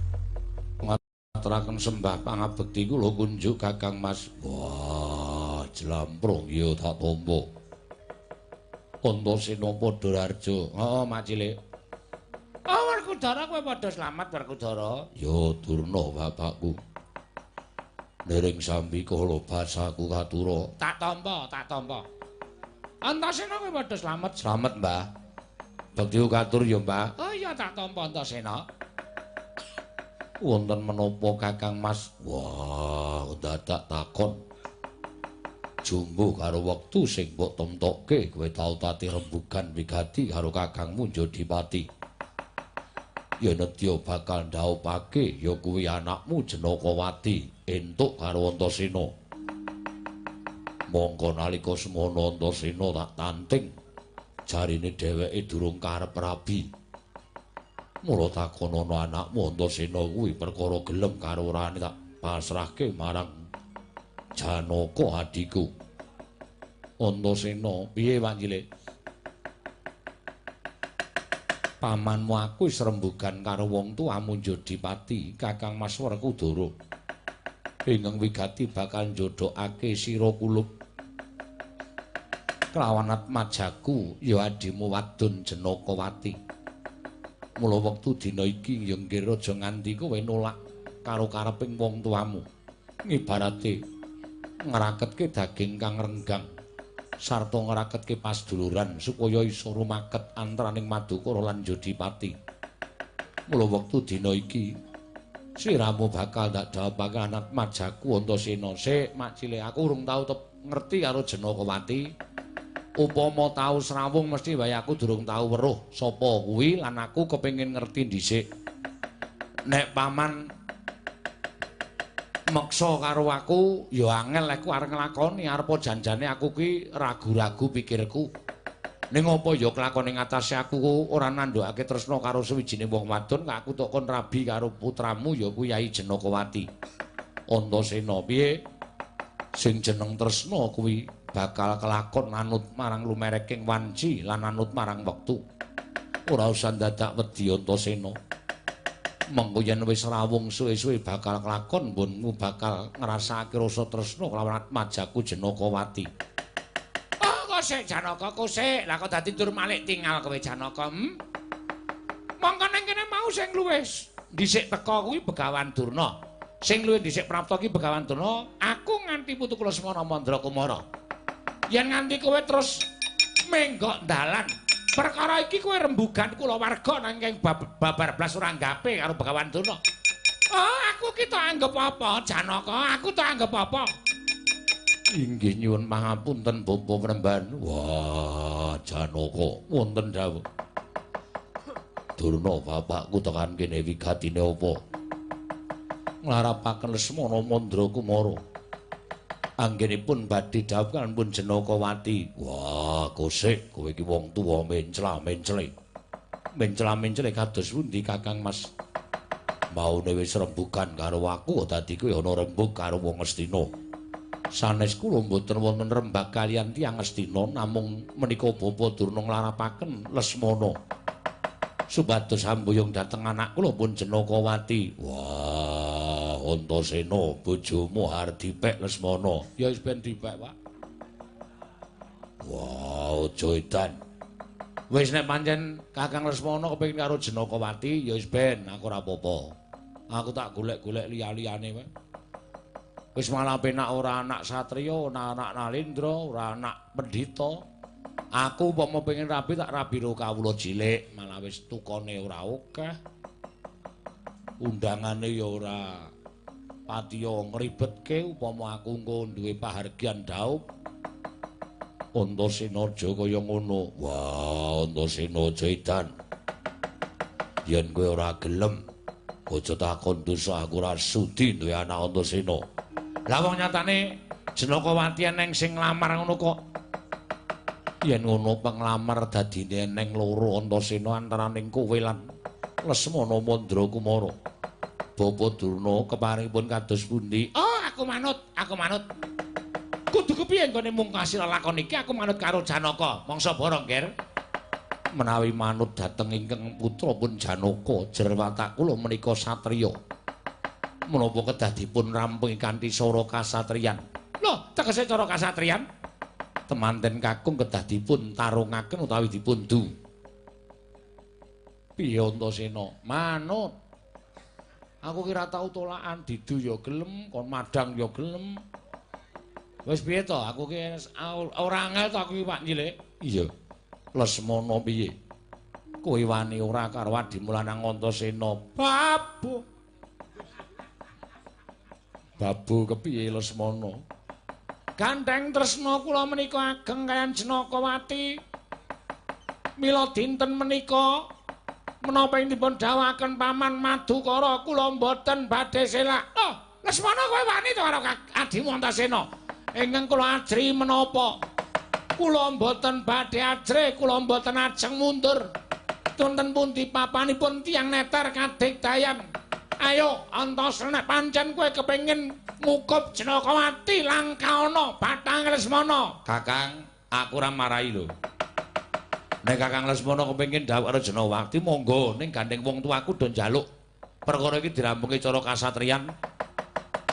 A: Ngaturaken sembah pangabekti kula kunjuk Kakang Mas. Wah, jlamprung ya tak tampa. Antasena padha harja. Heeh, Mak Cilik.
B: Oh, Werkudara kowe padha slamet Werkudara.
A: Ya Durna bapakku. Nering sambi kala basaku katura.
B: Tak tampa, tak tampa. Antasena kowe padha slamet.
A: Slamet, Mbah. Bekti katur ya, Mbah.
B: Oh iya tak tampa Antasena.
A: Wonten menapa Kakang Mas? Wah, dadak takon. Jumbo karo wektu sing mbok temtokke kowe tau tati rembugan wigati karo kakangmu Jodipati. Ya nedya bakal ndaupake ya kuwi anakmu Janakawati entuk karo Antasena. Mongko nalika semono Antasena tak tanting jarine dheweke durung karep rabi. Mula takonono anakmu Antasena kuwi perkara gelem karo orane tak pasrahke marang Janaka adhiku. Antasena, piye Pak Cilik? Pamanmu aku wis rembugan karo wong tuamu Jodipati, Kakang Mas Werkudara. Ingkang wigati bakal njodhokake sira kulup kelawan atmajaku ya adhimu wadon Janakawati. Mula wektu dina iki ya nggih aja nganti kowe nolak karo kareping wong tuamu. Ngibarate ngraketke daging kang renggang sarta ngraketke pasduluran supaya iso rumaket antaraning Madukara lan Jodipati. Mula wektu dina iki sliramu bakal ndak dhawuhake anak majaku Antasena. Sik, Mak Cilik, aku urung tau ngerti karo Janakawati. Upama tau srawung mesti wae aku durung tau weruh sapa kuwi lan aku kepengin ngerti dhisik. Nek paman meksa karo aku ya angel aku arep nglakoni, arep janjane aku ki ragu-ragu pikirku. Ning apa ya kelakone ngatasé aku ora nandhukake tresna karo suwijine wong wadon, aku tok kon rabi karo putramu ya kuwi Yai Janakawati. Antasena, piye? Sing jeneng tresna kuwi bakal kelakon anut marang lumereking wanci lan anut marang wektu. Ora usah dadak wedi Antasena. Mengko yen wis rawung suwe-suwe bakal kelakon mbonmu bakal ngrasakake rasa tresna kelawan atmajaku Janakawati.
B: Oh, kok sik Janaka, kok sik. Lah kok dadi tur malik tingal kowe Janaka? Mongko nang kene mau sing luwih dhisik teka kuwi Begawan Durna. Sing luwih dhisik prapta ki Begawan Durna, aku nganti putu kula Lesmana Mandra Kumara. Yen nganti kowe terus menggok dalan, perkara iki kowe rembugan kulawarga nanging babar blas ora nggape karo Begawan Durna. Oh, aku ki tok anggep apa Janaka? Aku tok anggep apa?
A: Inggih nyuwun pangapunten Bapak Premban. Wah, Janaka, wonten dawuh. Durna bapakku tekan kene wigatine apa? Nglarapaken Lesmana Mandra Kumara. Anggenipun badhe dhawuh pun Janakawati. Wah, kosek kowe iki wong tuwa mencla-mencle. Mencla-mencle kados pundi Kakang Mas? Maune wis rembugan karo aku, dadi kowe ana rembug karo wong Astina. Sanes kula mboten wonten rembag kaliyan tiyang Astina, namung menika Bapa Durna nglarapaken Lesmana supados ambuyung dhateng anak kula pun Janakawati. Wah, Antasena, bojomu arep dipek Lesmana.
B: Ya wis ben dipek, Pak.
A: Wah, aja edan.
B: Wis nek pancen Kakang Lesmana kepengin karo Janakawati, ya wis ben, aku ora apa-apa. Aku tak golek-golek liya-liyane wae. Wis malah penak ora anak satriya, ora anak nalendra, ora anak pendhita. Aku upama pengen rabi tak rabi ro kawula cilik, malah wis tukone ora akeh. Undangane ya ora patiya ngribetke upama aku engko duwe pahargyan dhaup.
A: Antasena aja kaya ngono. Wah, Antasena aja edan. Yen kowe ora gelem, aja takon dosa aku ora sudi duwe anak Antasena.
B: Lah wong nyatane Janakawati eneng sing nglamar ngono kok.
A: Yen ngono penglamar dadine eneng loro Antasena antaraning kowe lan Lesmana Mandra Kumara. Bapa Durna keparingipun kados pundi?
B: Oh, aku manut, aku manut. Kudu kepiye nggone mungkasi lelakon iki aku manut karo Janaka. Mangsa bara, Nger.
A: Menawi manut dhateng ingkang putra pun Janaka, jer watak kula menika satriya. Menapa kedah dipun rampungi kanthi cara kasatriyan? Lho, tegese cara kasatriyan? Temanten kakung kedah dipun tarungaken utawi dipun du. Piye Antasena? Manut. Aku kira tau tolakan didu ya gelem, kon madang ya gelem. Wis piye to? Aku ki ora angel to aku ki Pak Cilik. Iya. Lesmana piye? Kowe wani ora karo adimu lanang Antasena? Babu. Babu kepiye Lesmana? Gandeng tresna kula menika ageng kayan Janakawati. Mila dinten menika menapa ing dipun dawuhaken Paman Madukara kula mboten badhe selak. Lho, Lesmana kowe wani to karo adimu Antasena? Ingkang kula ajri menapa? Kula mboten badhe ajrih, kula mboten ajeng mundur. Wonten pundi papanipun tiyang neter kadigdayan? Ayo Antasena nek pancen kowe kepengin ngukup Janakawati langkaana bathang Lesmana. Kakang, aku ora marahi lho. Nek Kakang Lesmana kepengin dhawuh karo Janakawati monggo, ning gandeng wong tuaku do njaluk perkara iki dirampungi cara kasatriyan.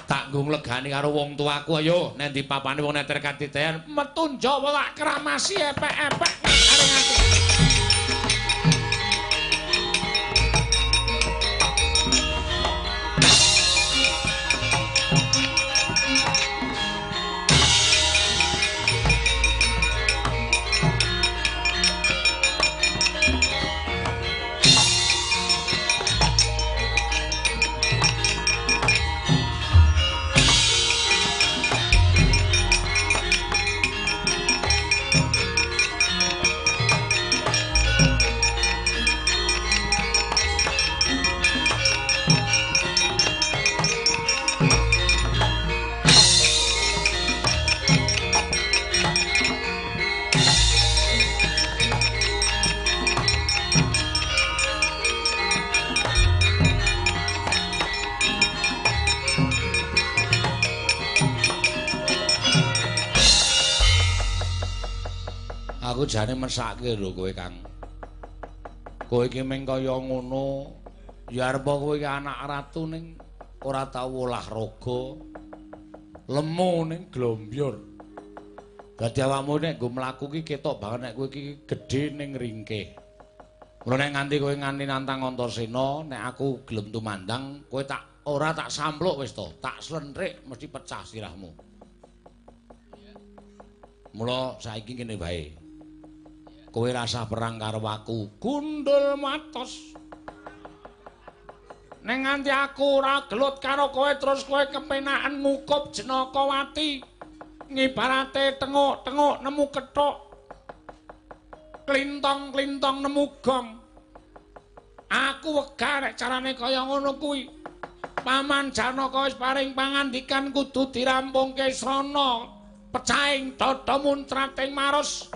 A: Tak nggo nglegani karo wong tuaku, ayo nek ndi papane wong neter kadigdayan metu njawa tak kramasi epek-epek areng ati. Aku jane mesake lho kowe Kang. Kowe iki mung kaya ngono, ya arep kowe iki anak ratu ning ora tau olahraga. Lemu ning glombyur. Dadi awakmu nek nggo mlaku ki ketok banget nek kowe iki gedhe ning ringkih. Mula nek nganti kowe nganti nantang Antasena, nek aku gelem tumandang, kowe tak ora tak sampluk wis to, tak slentrik mesti pecah sirahmu. Mula saiki ngene wae. Kowe rasah perang karo aku, gundul matos. Nek nganti aku ora gelut karo kowe terus kowe kepenaken ngukup Janakawati. Ngibarate tenguk-tenguk nemu kethuk. Klintong-klintong nemu gong. Aku wegah nek carane kaya ngono kuwi. Paman Janaka wis paring pangandikan kudu dirampungke srana pecahing dada muntrating marus.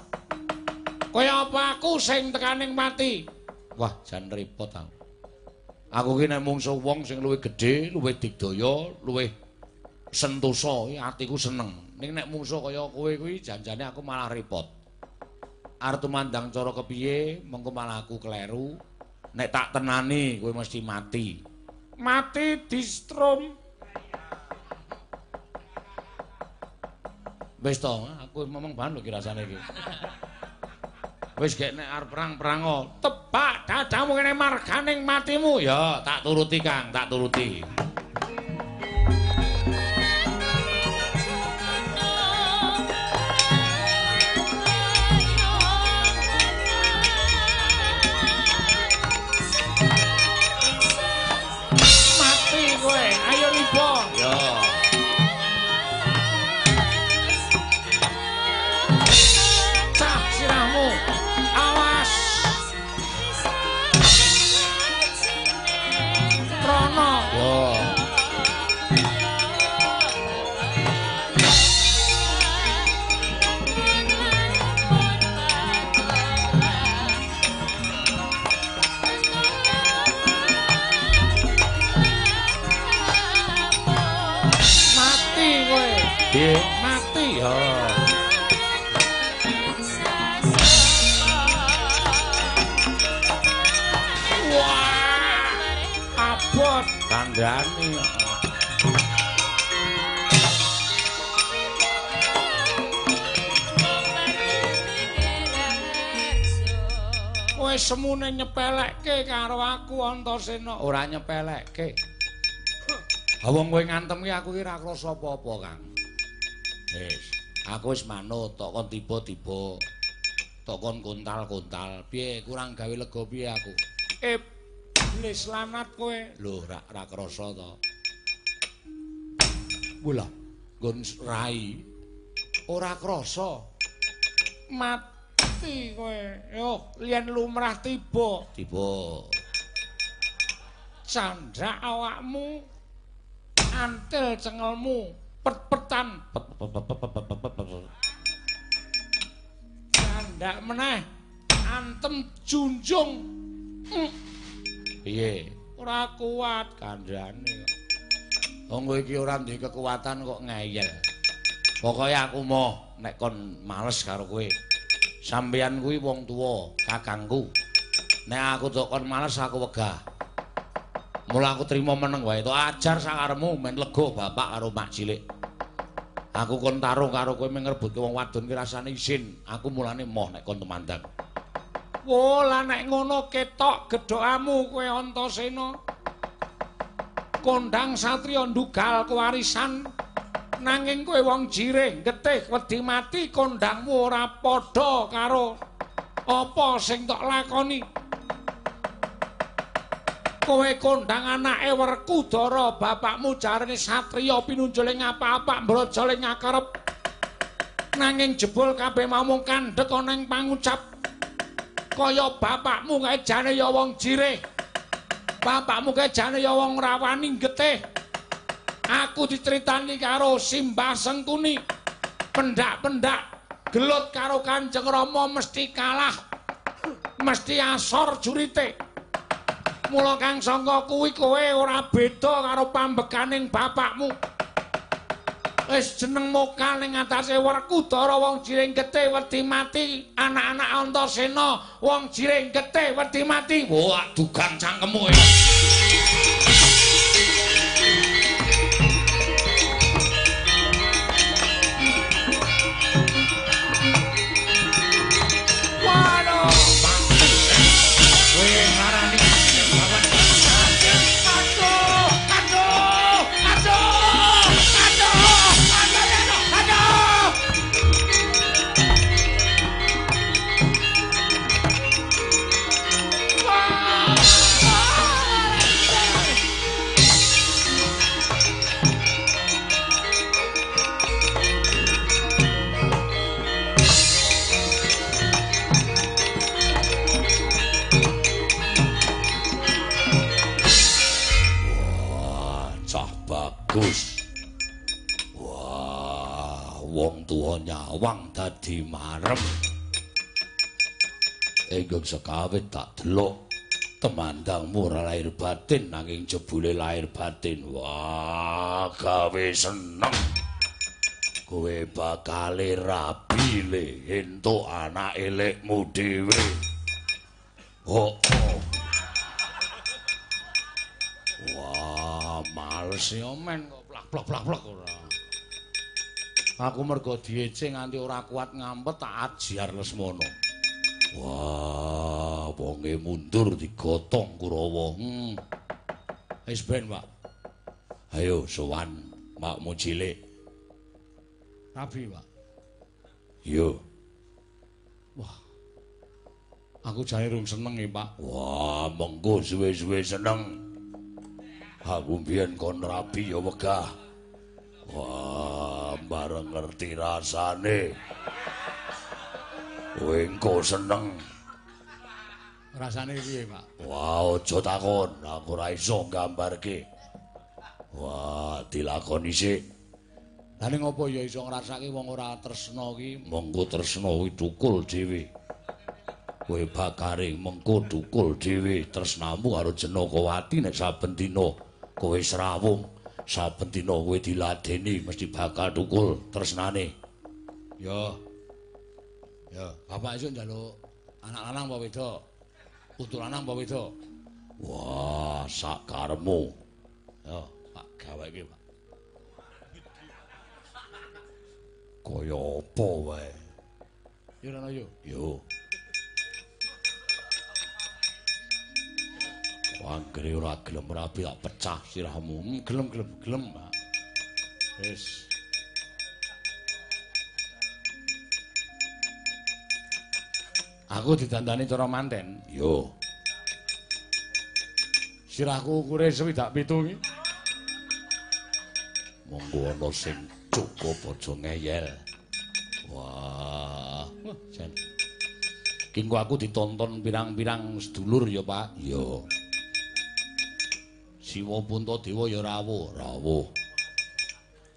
A: Kaya apa aku sing tekaning mati? Wah, jan repot aku. Aku ki nek mungsuh wong sing luwih gedhe, luwih digdaya, luwih sentosa, atiku seneng. Ning nek mungsuh kaya kowe kuwi janjane aku malah repot. Arep tumandang cara kepiye, mengko malah aku kleru. Nek tak tenani kowe mesti mati. Mati distrum. Wis to, aku memang bahan lho ki rasane iki. Wis gek nek arep perang-perang tebak dadamu kene marganing matimu. Ya, tak turuti Kang, tak turuti. Mati kowe, ayo riba. Ya. Cah sirahmu. Awas. Trono. Yo. Mati kowe. Piye? Mati ya. Kandhane kok. Kowe semune nyepelekke karo aku Antasena. Ora nyepelekke. Ha wong kowe ngantem ki aku ki ora krasa apa-apa, Kang. Wis, aku wis manut tok kon tiba-tiba. Tok kon kontal-kontal. Piye kurang gawe lega piye aku? Iblis lanat kowe. Lho, ora krasa to. Wah, nggon rai. Ora krasa. Mati kowe. Yo, yen lumrah tiba. Tiba. Candhak awakmu. Antil cengelmu, pet-petan. Candhak meneh, antem junjung. Piye? Ora kuat kandhane. Wong kowe iki ora duwe kekuatan kok ngeyel. Pokoke aku moh nek kon males karo kowe. Sampeyan kuwi wong tuwa, kakangku. Nek aku tok kon males aku wegah. Mula aku trimo meneng wae tok ajar sakaremu men lega bapak karo mak cilik. Aku kon tarung karo kowe mung ngrebutke wong wadon ki rasane isin. Aku mulane moh nek kon tumandang. Wo lah nek ngono ketok gedhokamu kowe Antasena. Kondang satriya ndugal kewarisan nanging kowe wong jirih getih wedi mati kondangmu ora padha karo apa sing tok lakoni. Kowe kondang anake Werkudara, bapakmu jarene satriya pinunjule ngapa-apa mbrojole ngakarep. Nanging jebul kabeh mau mung kandhek ana ing pangucap. Kaya bapakmu kae jane ya wong jirih. Bapakmu kae jane ya wong rawani getih. Aku diceritani karo Simbah Sengkuni. Pendak-pendak gelut karo Kanjeng Rama mesti kalah. Mesti asor jurite. Mula kang sangka kuwi kowe ora beda karo pambekaning bapakmu. Wis jeneng mokal ning atase Werkudara wong jirih getih wedi mati, anak-anak Antasena wong jirih getih wedi mati. Wah, dugang cangkemmu. Waduh, kowe ngarani bagus. Wah, wong tuwa nyawang dadi marem. Ingkang sekawit tak delok temandangmu ora lahir batin nanging jebule lahir batin. Wah, gawe seneng. Kowe bakale rabi le entuk anak elekmu dhewe. Oh, oh. Wah, males ya men kok plak-plak-plak ora. Aku mergo diece nganti ora kuat ngampet tak ajar Lesmana. Wah, wonge mundur digotong Kurawa. Wis ben, Pak. Ayo sowan makmu cilik. Rabi, Pak. Yo. Wah. Aku jane rung seneng e, Pak. Wah, mengko suwe-suwe seneng. Aku mbiyen kon rabi ya wegah. Wah, bareng ngerti rasane. Kowe engko seneng. Rasane piye, Pak? Wah, aja takon, aku ora iso nggambarke. Wah, dilakoni sik. Lah ning apa ya iso ngrasake wong ora tresna ki? Mengko tresna kuwi thukul dhewe. Kowe bakare mengko thukul dhewe tresnamu karo Janakawati nek saben dina kowe srawung, saben dina kowe diladeni mesti bakal thukul tresnane. Ya. Ya, bapak esuk njaluk anak lanang apa wedok? Putu lanang apa wedok? Wah, sak karepmu. dheweke, Pak. Kaya apa wae.
B: Yo Rana yo.
A: Yo. Anggere ora gelem rabi tak pecah sirahmu.
B: Gelem gelem gelem, Pak. Wis. Aku didandani cara manten.
A: Yo.
B: Sirahku ukure 67 iki.
A: Monggo ana sing cukup aja ngeyel. Wah, jan. Ki engko aku ditonton pirang-pirang sedulur ya, Pak. Iya. Siwa Puntadewa ya rawuh, rawuh.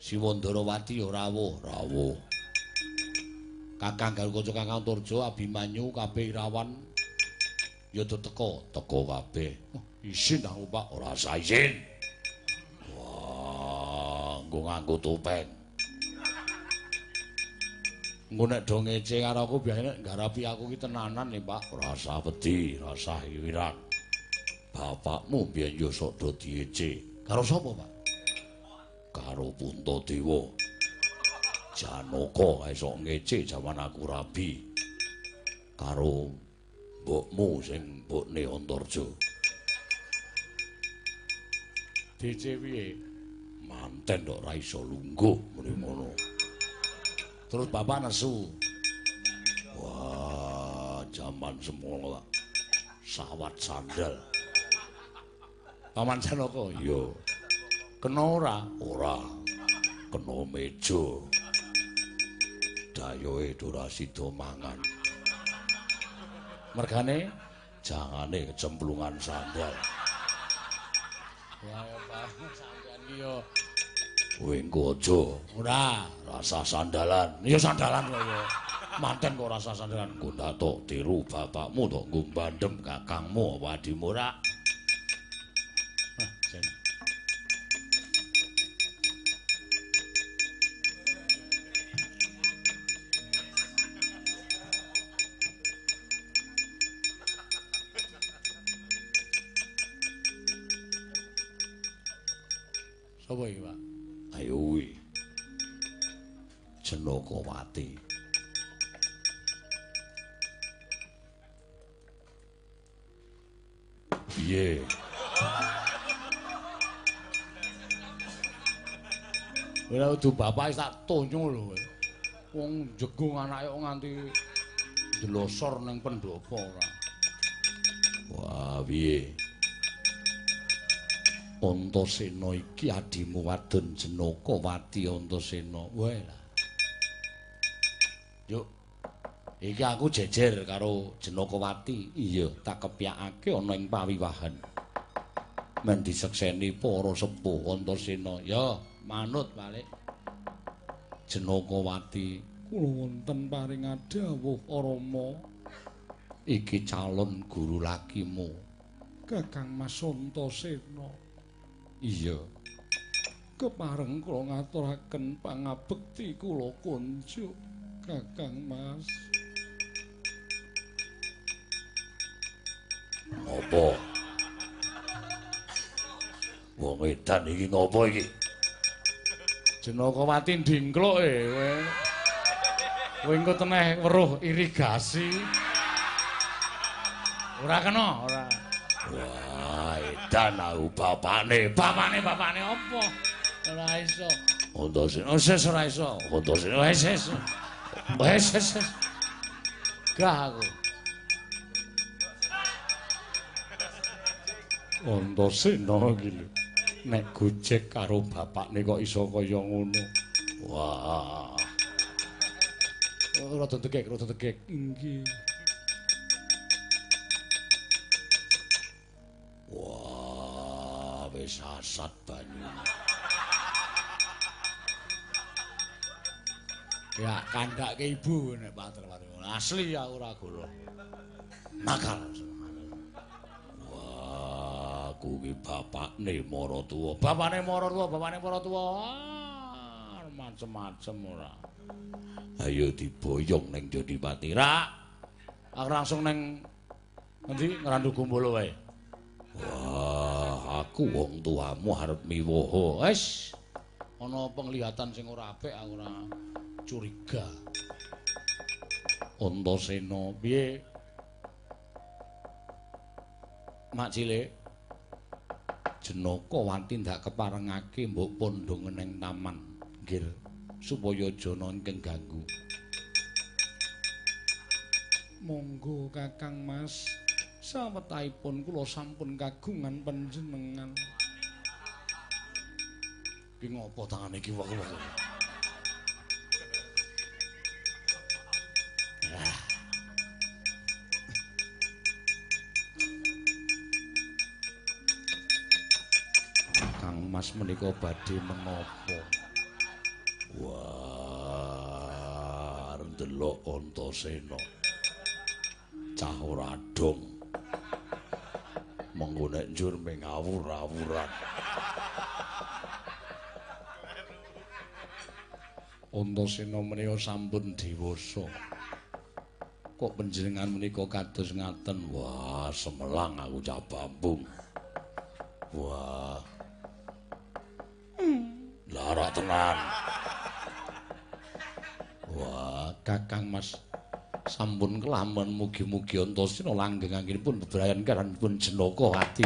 A: Siwa Ndarawati ya rawuh, rawuh. Kakang Garukaca, Kakang Antarja, Abimanyu, kabeh Irawan ya do teka, teka kabeh. Isin aku, Pak, ora usah isin. Wah, nggo nganggo topeng.
B: Engko nek do ngece karo aku biasane nek nggarapi aku ki tenanan nih, Pak.
A: Ora usah wedi, ora usah wirang. Bapakmu biyen yo sok do diece.
B: Karo sapa, Pak?
A: Karo Puntadewa. Janaka kae sok ngece jaman aku rabi. Karo mbokmu sing mbokne Antarja.
B: Diece piye?
A: Manten kok ora iso lungguh muni ngono.
B: Terus bapak nesu.
A: Wah, jaman semono tak sawat sandal.
B: Paman Janaka?
A: Iya.
B: Kena ora?
A: Ora. Kena meja. Dayohe ora sida mangan.
B: Mergane
A: jangane kecemplungan sandal.
B: Wah, ya Pak, sampean ki yo.
A: Kowe engko aja.
B: Ora,
A: rasa sandalan.
B: Ya sandalan kok ya. Manten kok rasa sandalan.
A: Engko tok tiru bapakmu tok nggo bandem kakangmu apa adimu ora.
B: Hah, jan. Sapa iki, Pak?
A: Ayo kuwi. Janakawati. Piye?
B: Ora kudu bapak wis tak tonyo lho kowe. Wong jegung anake kok nganti ndlosor ning pendopo ora.
A: Wah, piye? Antasena iki adimu wadon Janakawati Antasena.
B: Wae lah. Yuk. Iki aku jejer karo Janakawati.
A: Iya, tak kepyakake ana ing pawiwahan. Men disekseni para sepuh Antasena.
B: Ya, manut balik.
A: Janakawati,
B: kula wonten paring dawuh Rama.
A: Iki calon guru lakimu.
B: Kakang Mas Antasena.
A: Iya.
B: Kepareng kula ngaturaken pangabekti kula kunjuk Kakang Mas.
A: Ngopo? Wong edan iki ngopo iki?
B: Janakawati ndingkluk e kowe. Kowe engko teneh weruh irigasi. Ora kena, ora.
A: Wah, edan aku bapane.
B: Bapane bapane apa? Ora iso.
A: Antasena
B: wis ora iso.
A: Antasena
B: wis wis. Wis wis. Gah aku. Antasena iki lho. Nek gojek karo bapakne kok iso kaya ngono.
A: Wah.
B: Rada tegek, rada tegek. Inggih.
A: Wah, wis asat banyu.
B: Ya kandhake ibu nek pater-pater. Asli aku ora golo.
A: Nakal. Wah, aku ki bapakne maratuwa.
B: Bapakne maratuwa, bapakne maratuwa. Macem-macem ora.
A: Ayo diboyong ning Jodipati. Rak.
B: Aku langsung ning ngendi Ngrandu Gumbala wae.
A: Wah, Aku wong tuamu arep miwoho. Wis ana penglihatan sing ora apik aku ora curiga. Antasena piye? Mak cilik Janaka wanti ndak keparengake mbok pondho neng taman nggir supaya aja ana ingkang ganggu. Monggo Kakang Mas, sawetahipun kula sampun kagungan panjenengan. Ki ngopo tangane iki wong-wong? Kang Mas menika badhe menapa? Wah, ndelok Antasena. Cah ora dong. Mengko nek njur mengawur-awuran. Antasena menika sampun dewasa. Kok panjenengan menika kados ngaten? Wah, semelang aku cah bambung. Wah. Lara tenan. Wah, Kakang Mas sampun kelamen, mugi-mugi Antasena langgeng anggenipun bebrayan karanipun Janaka ati.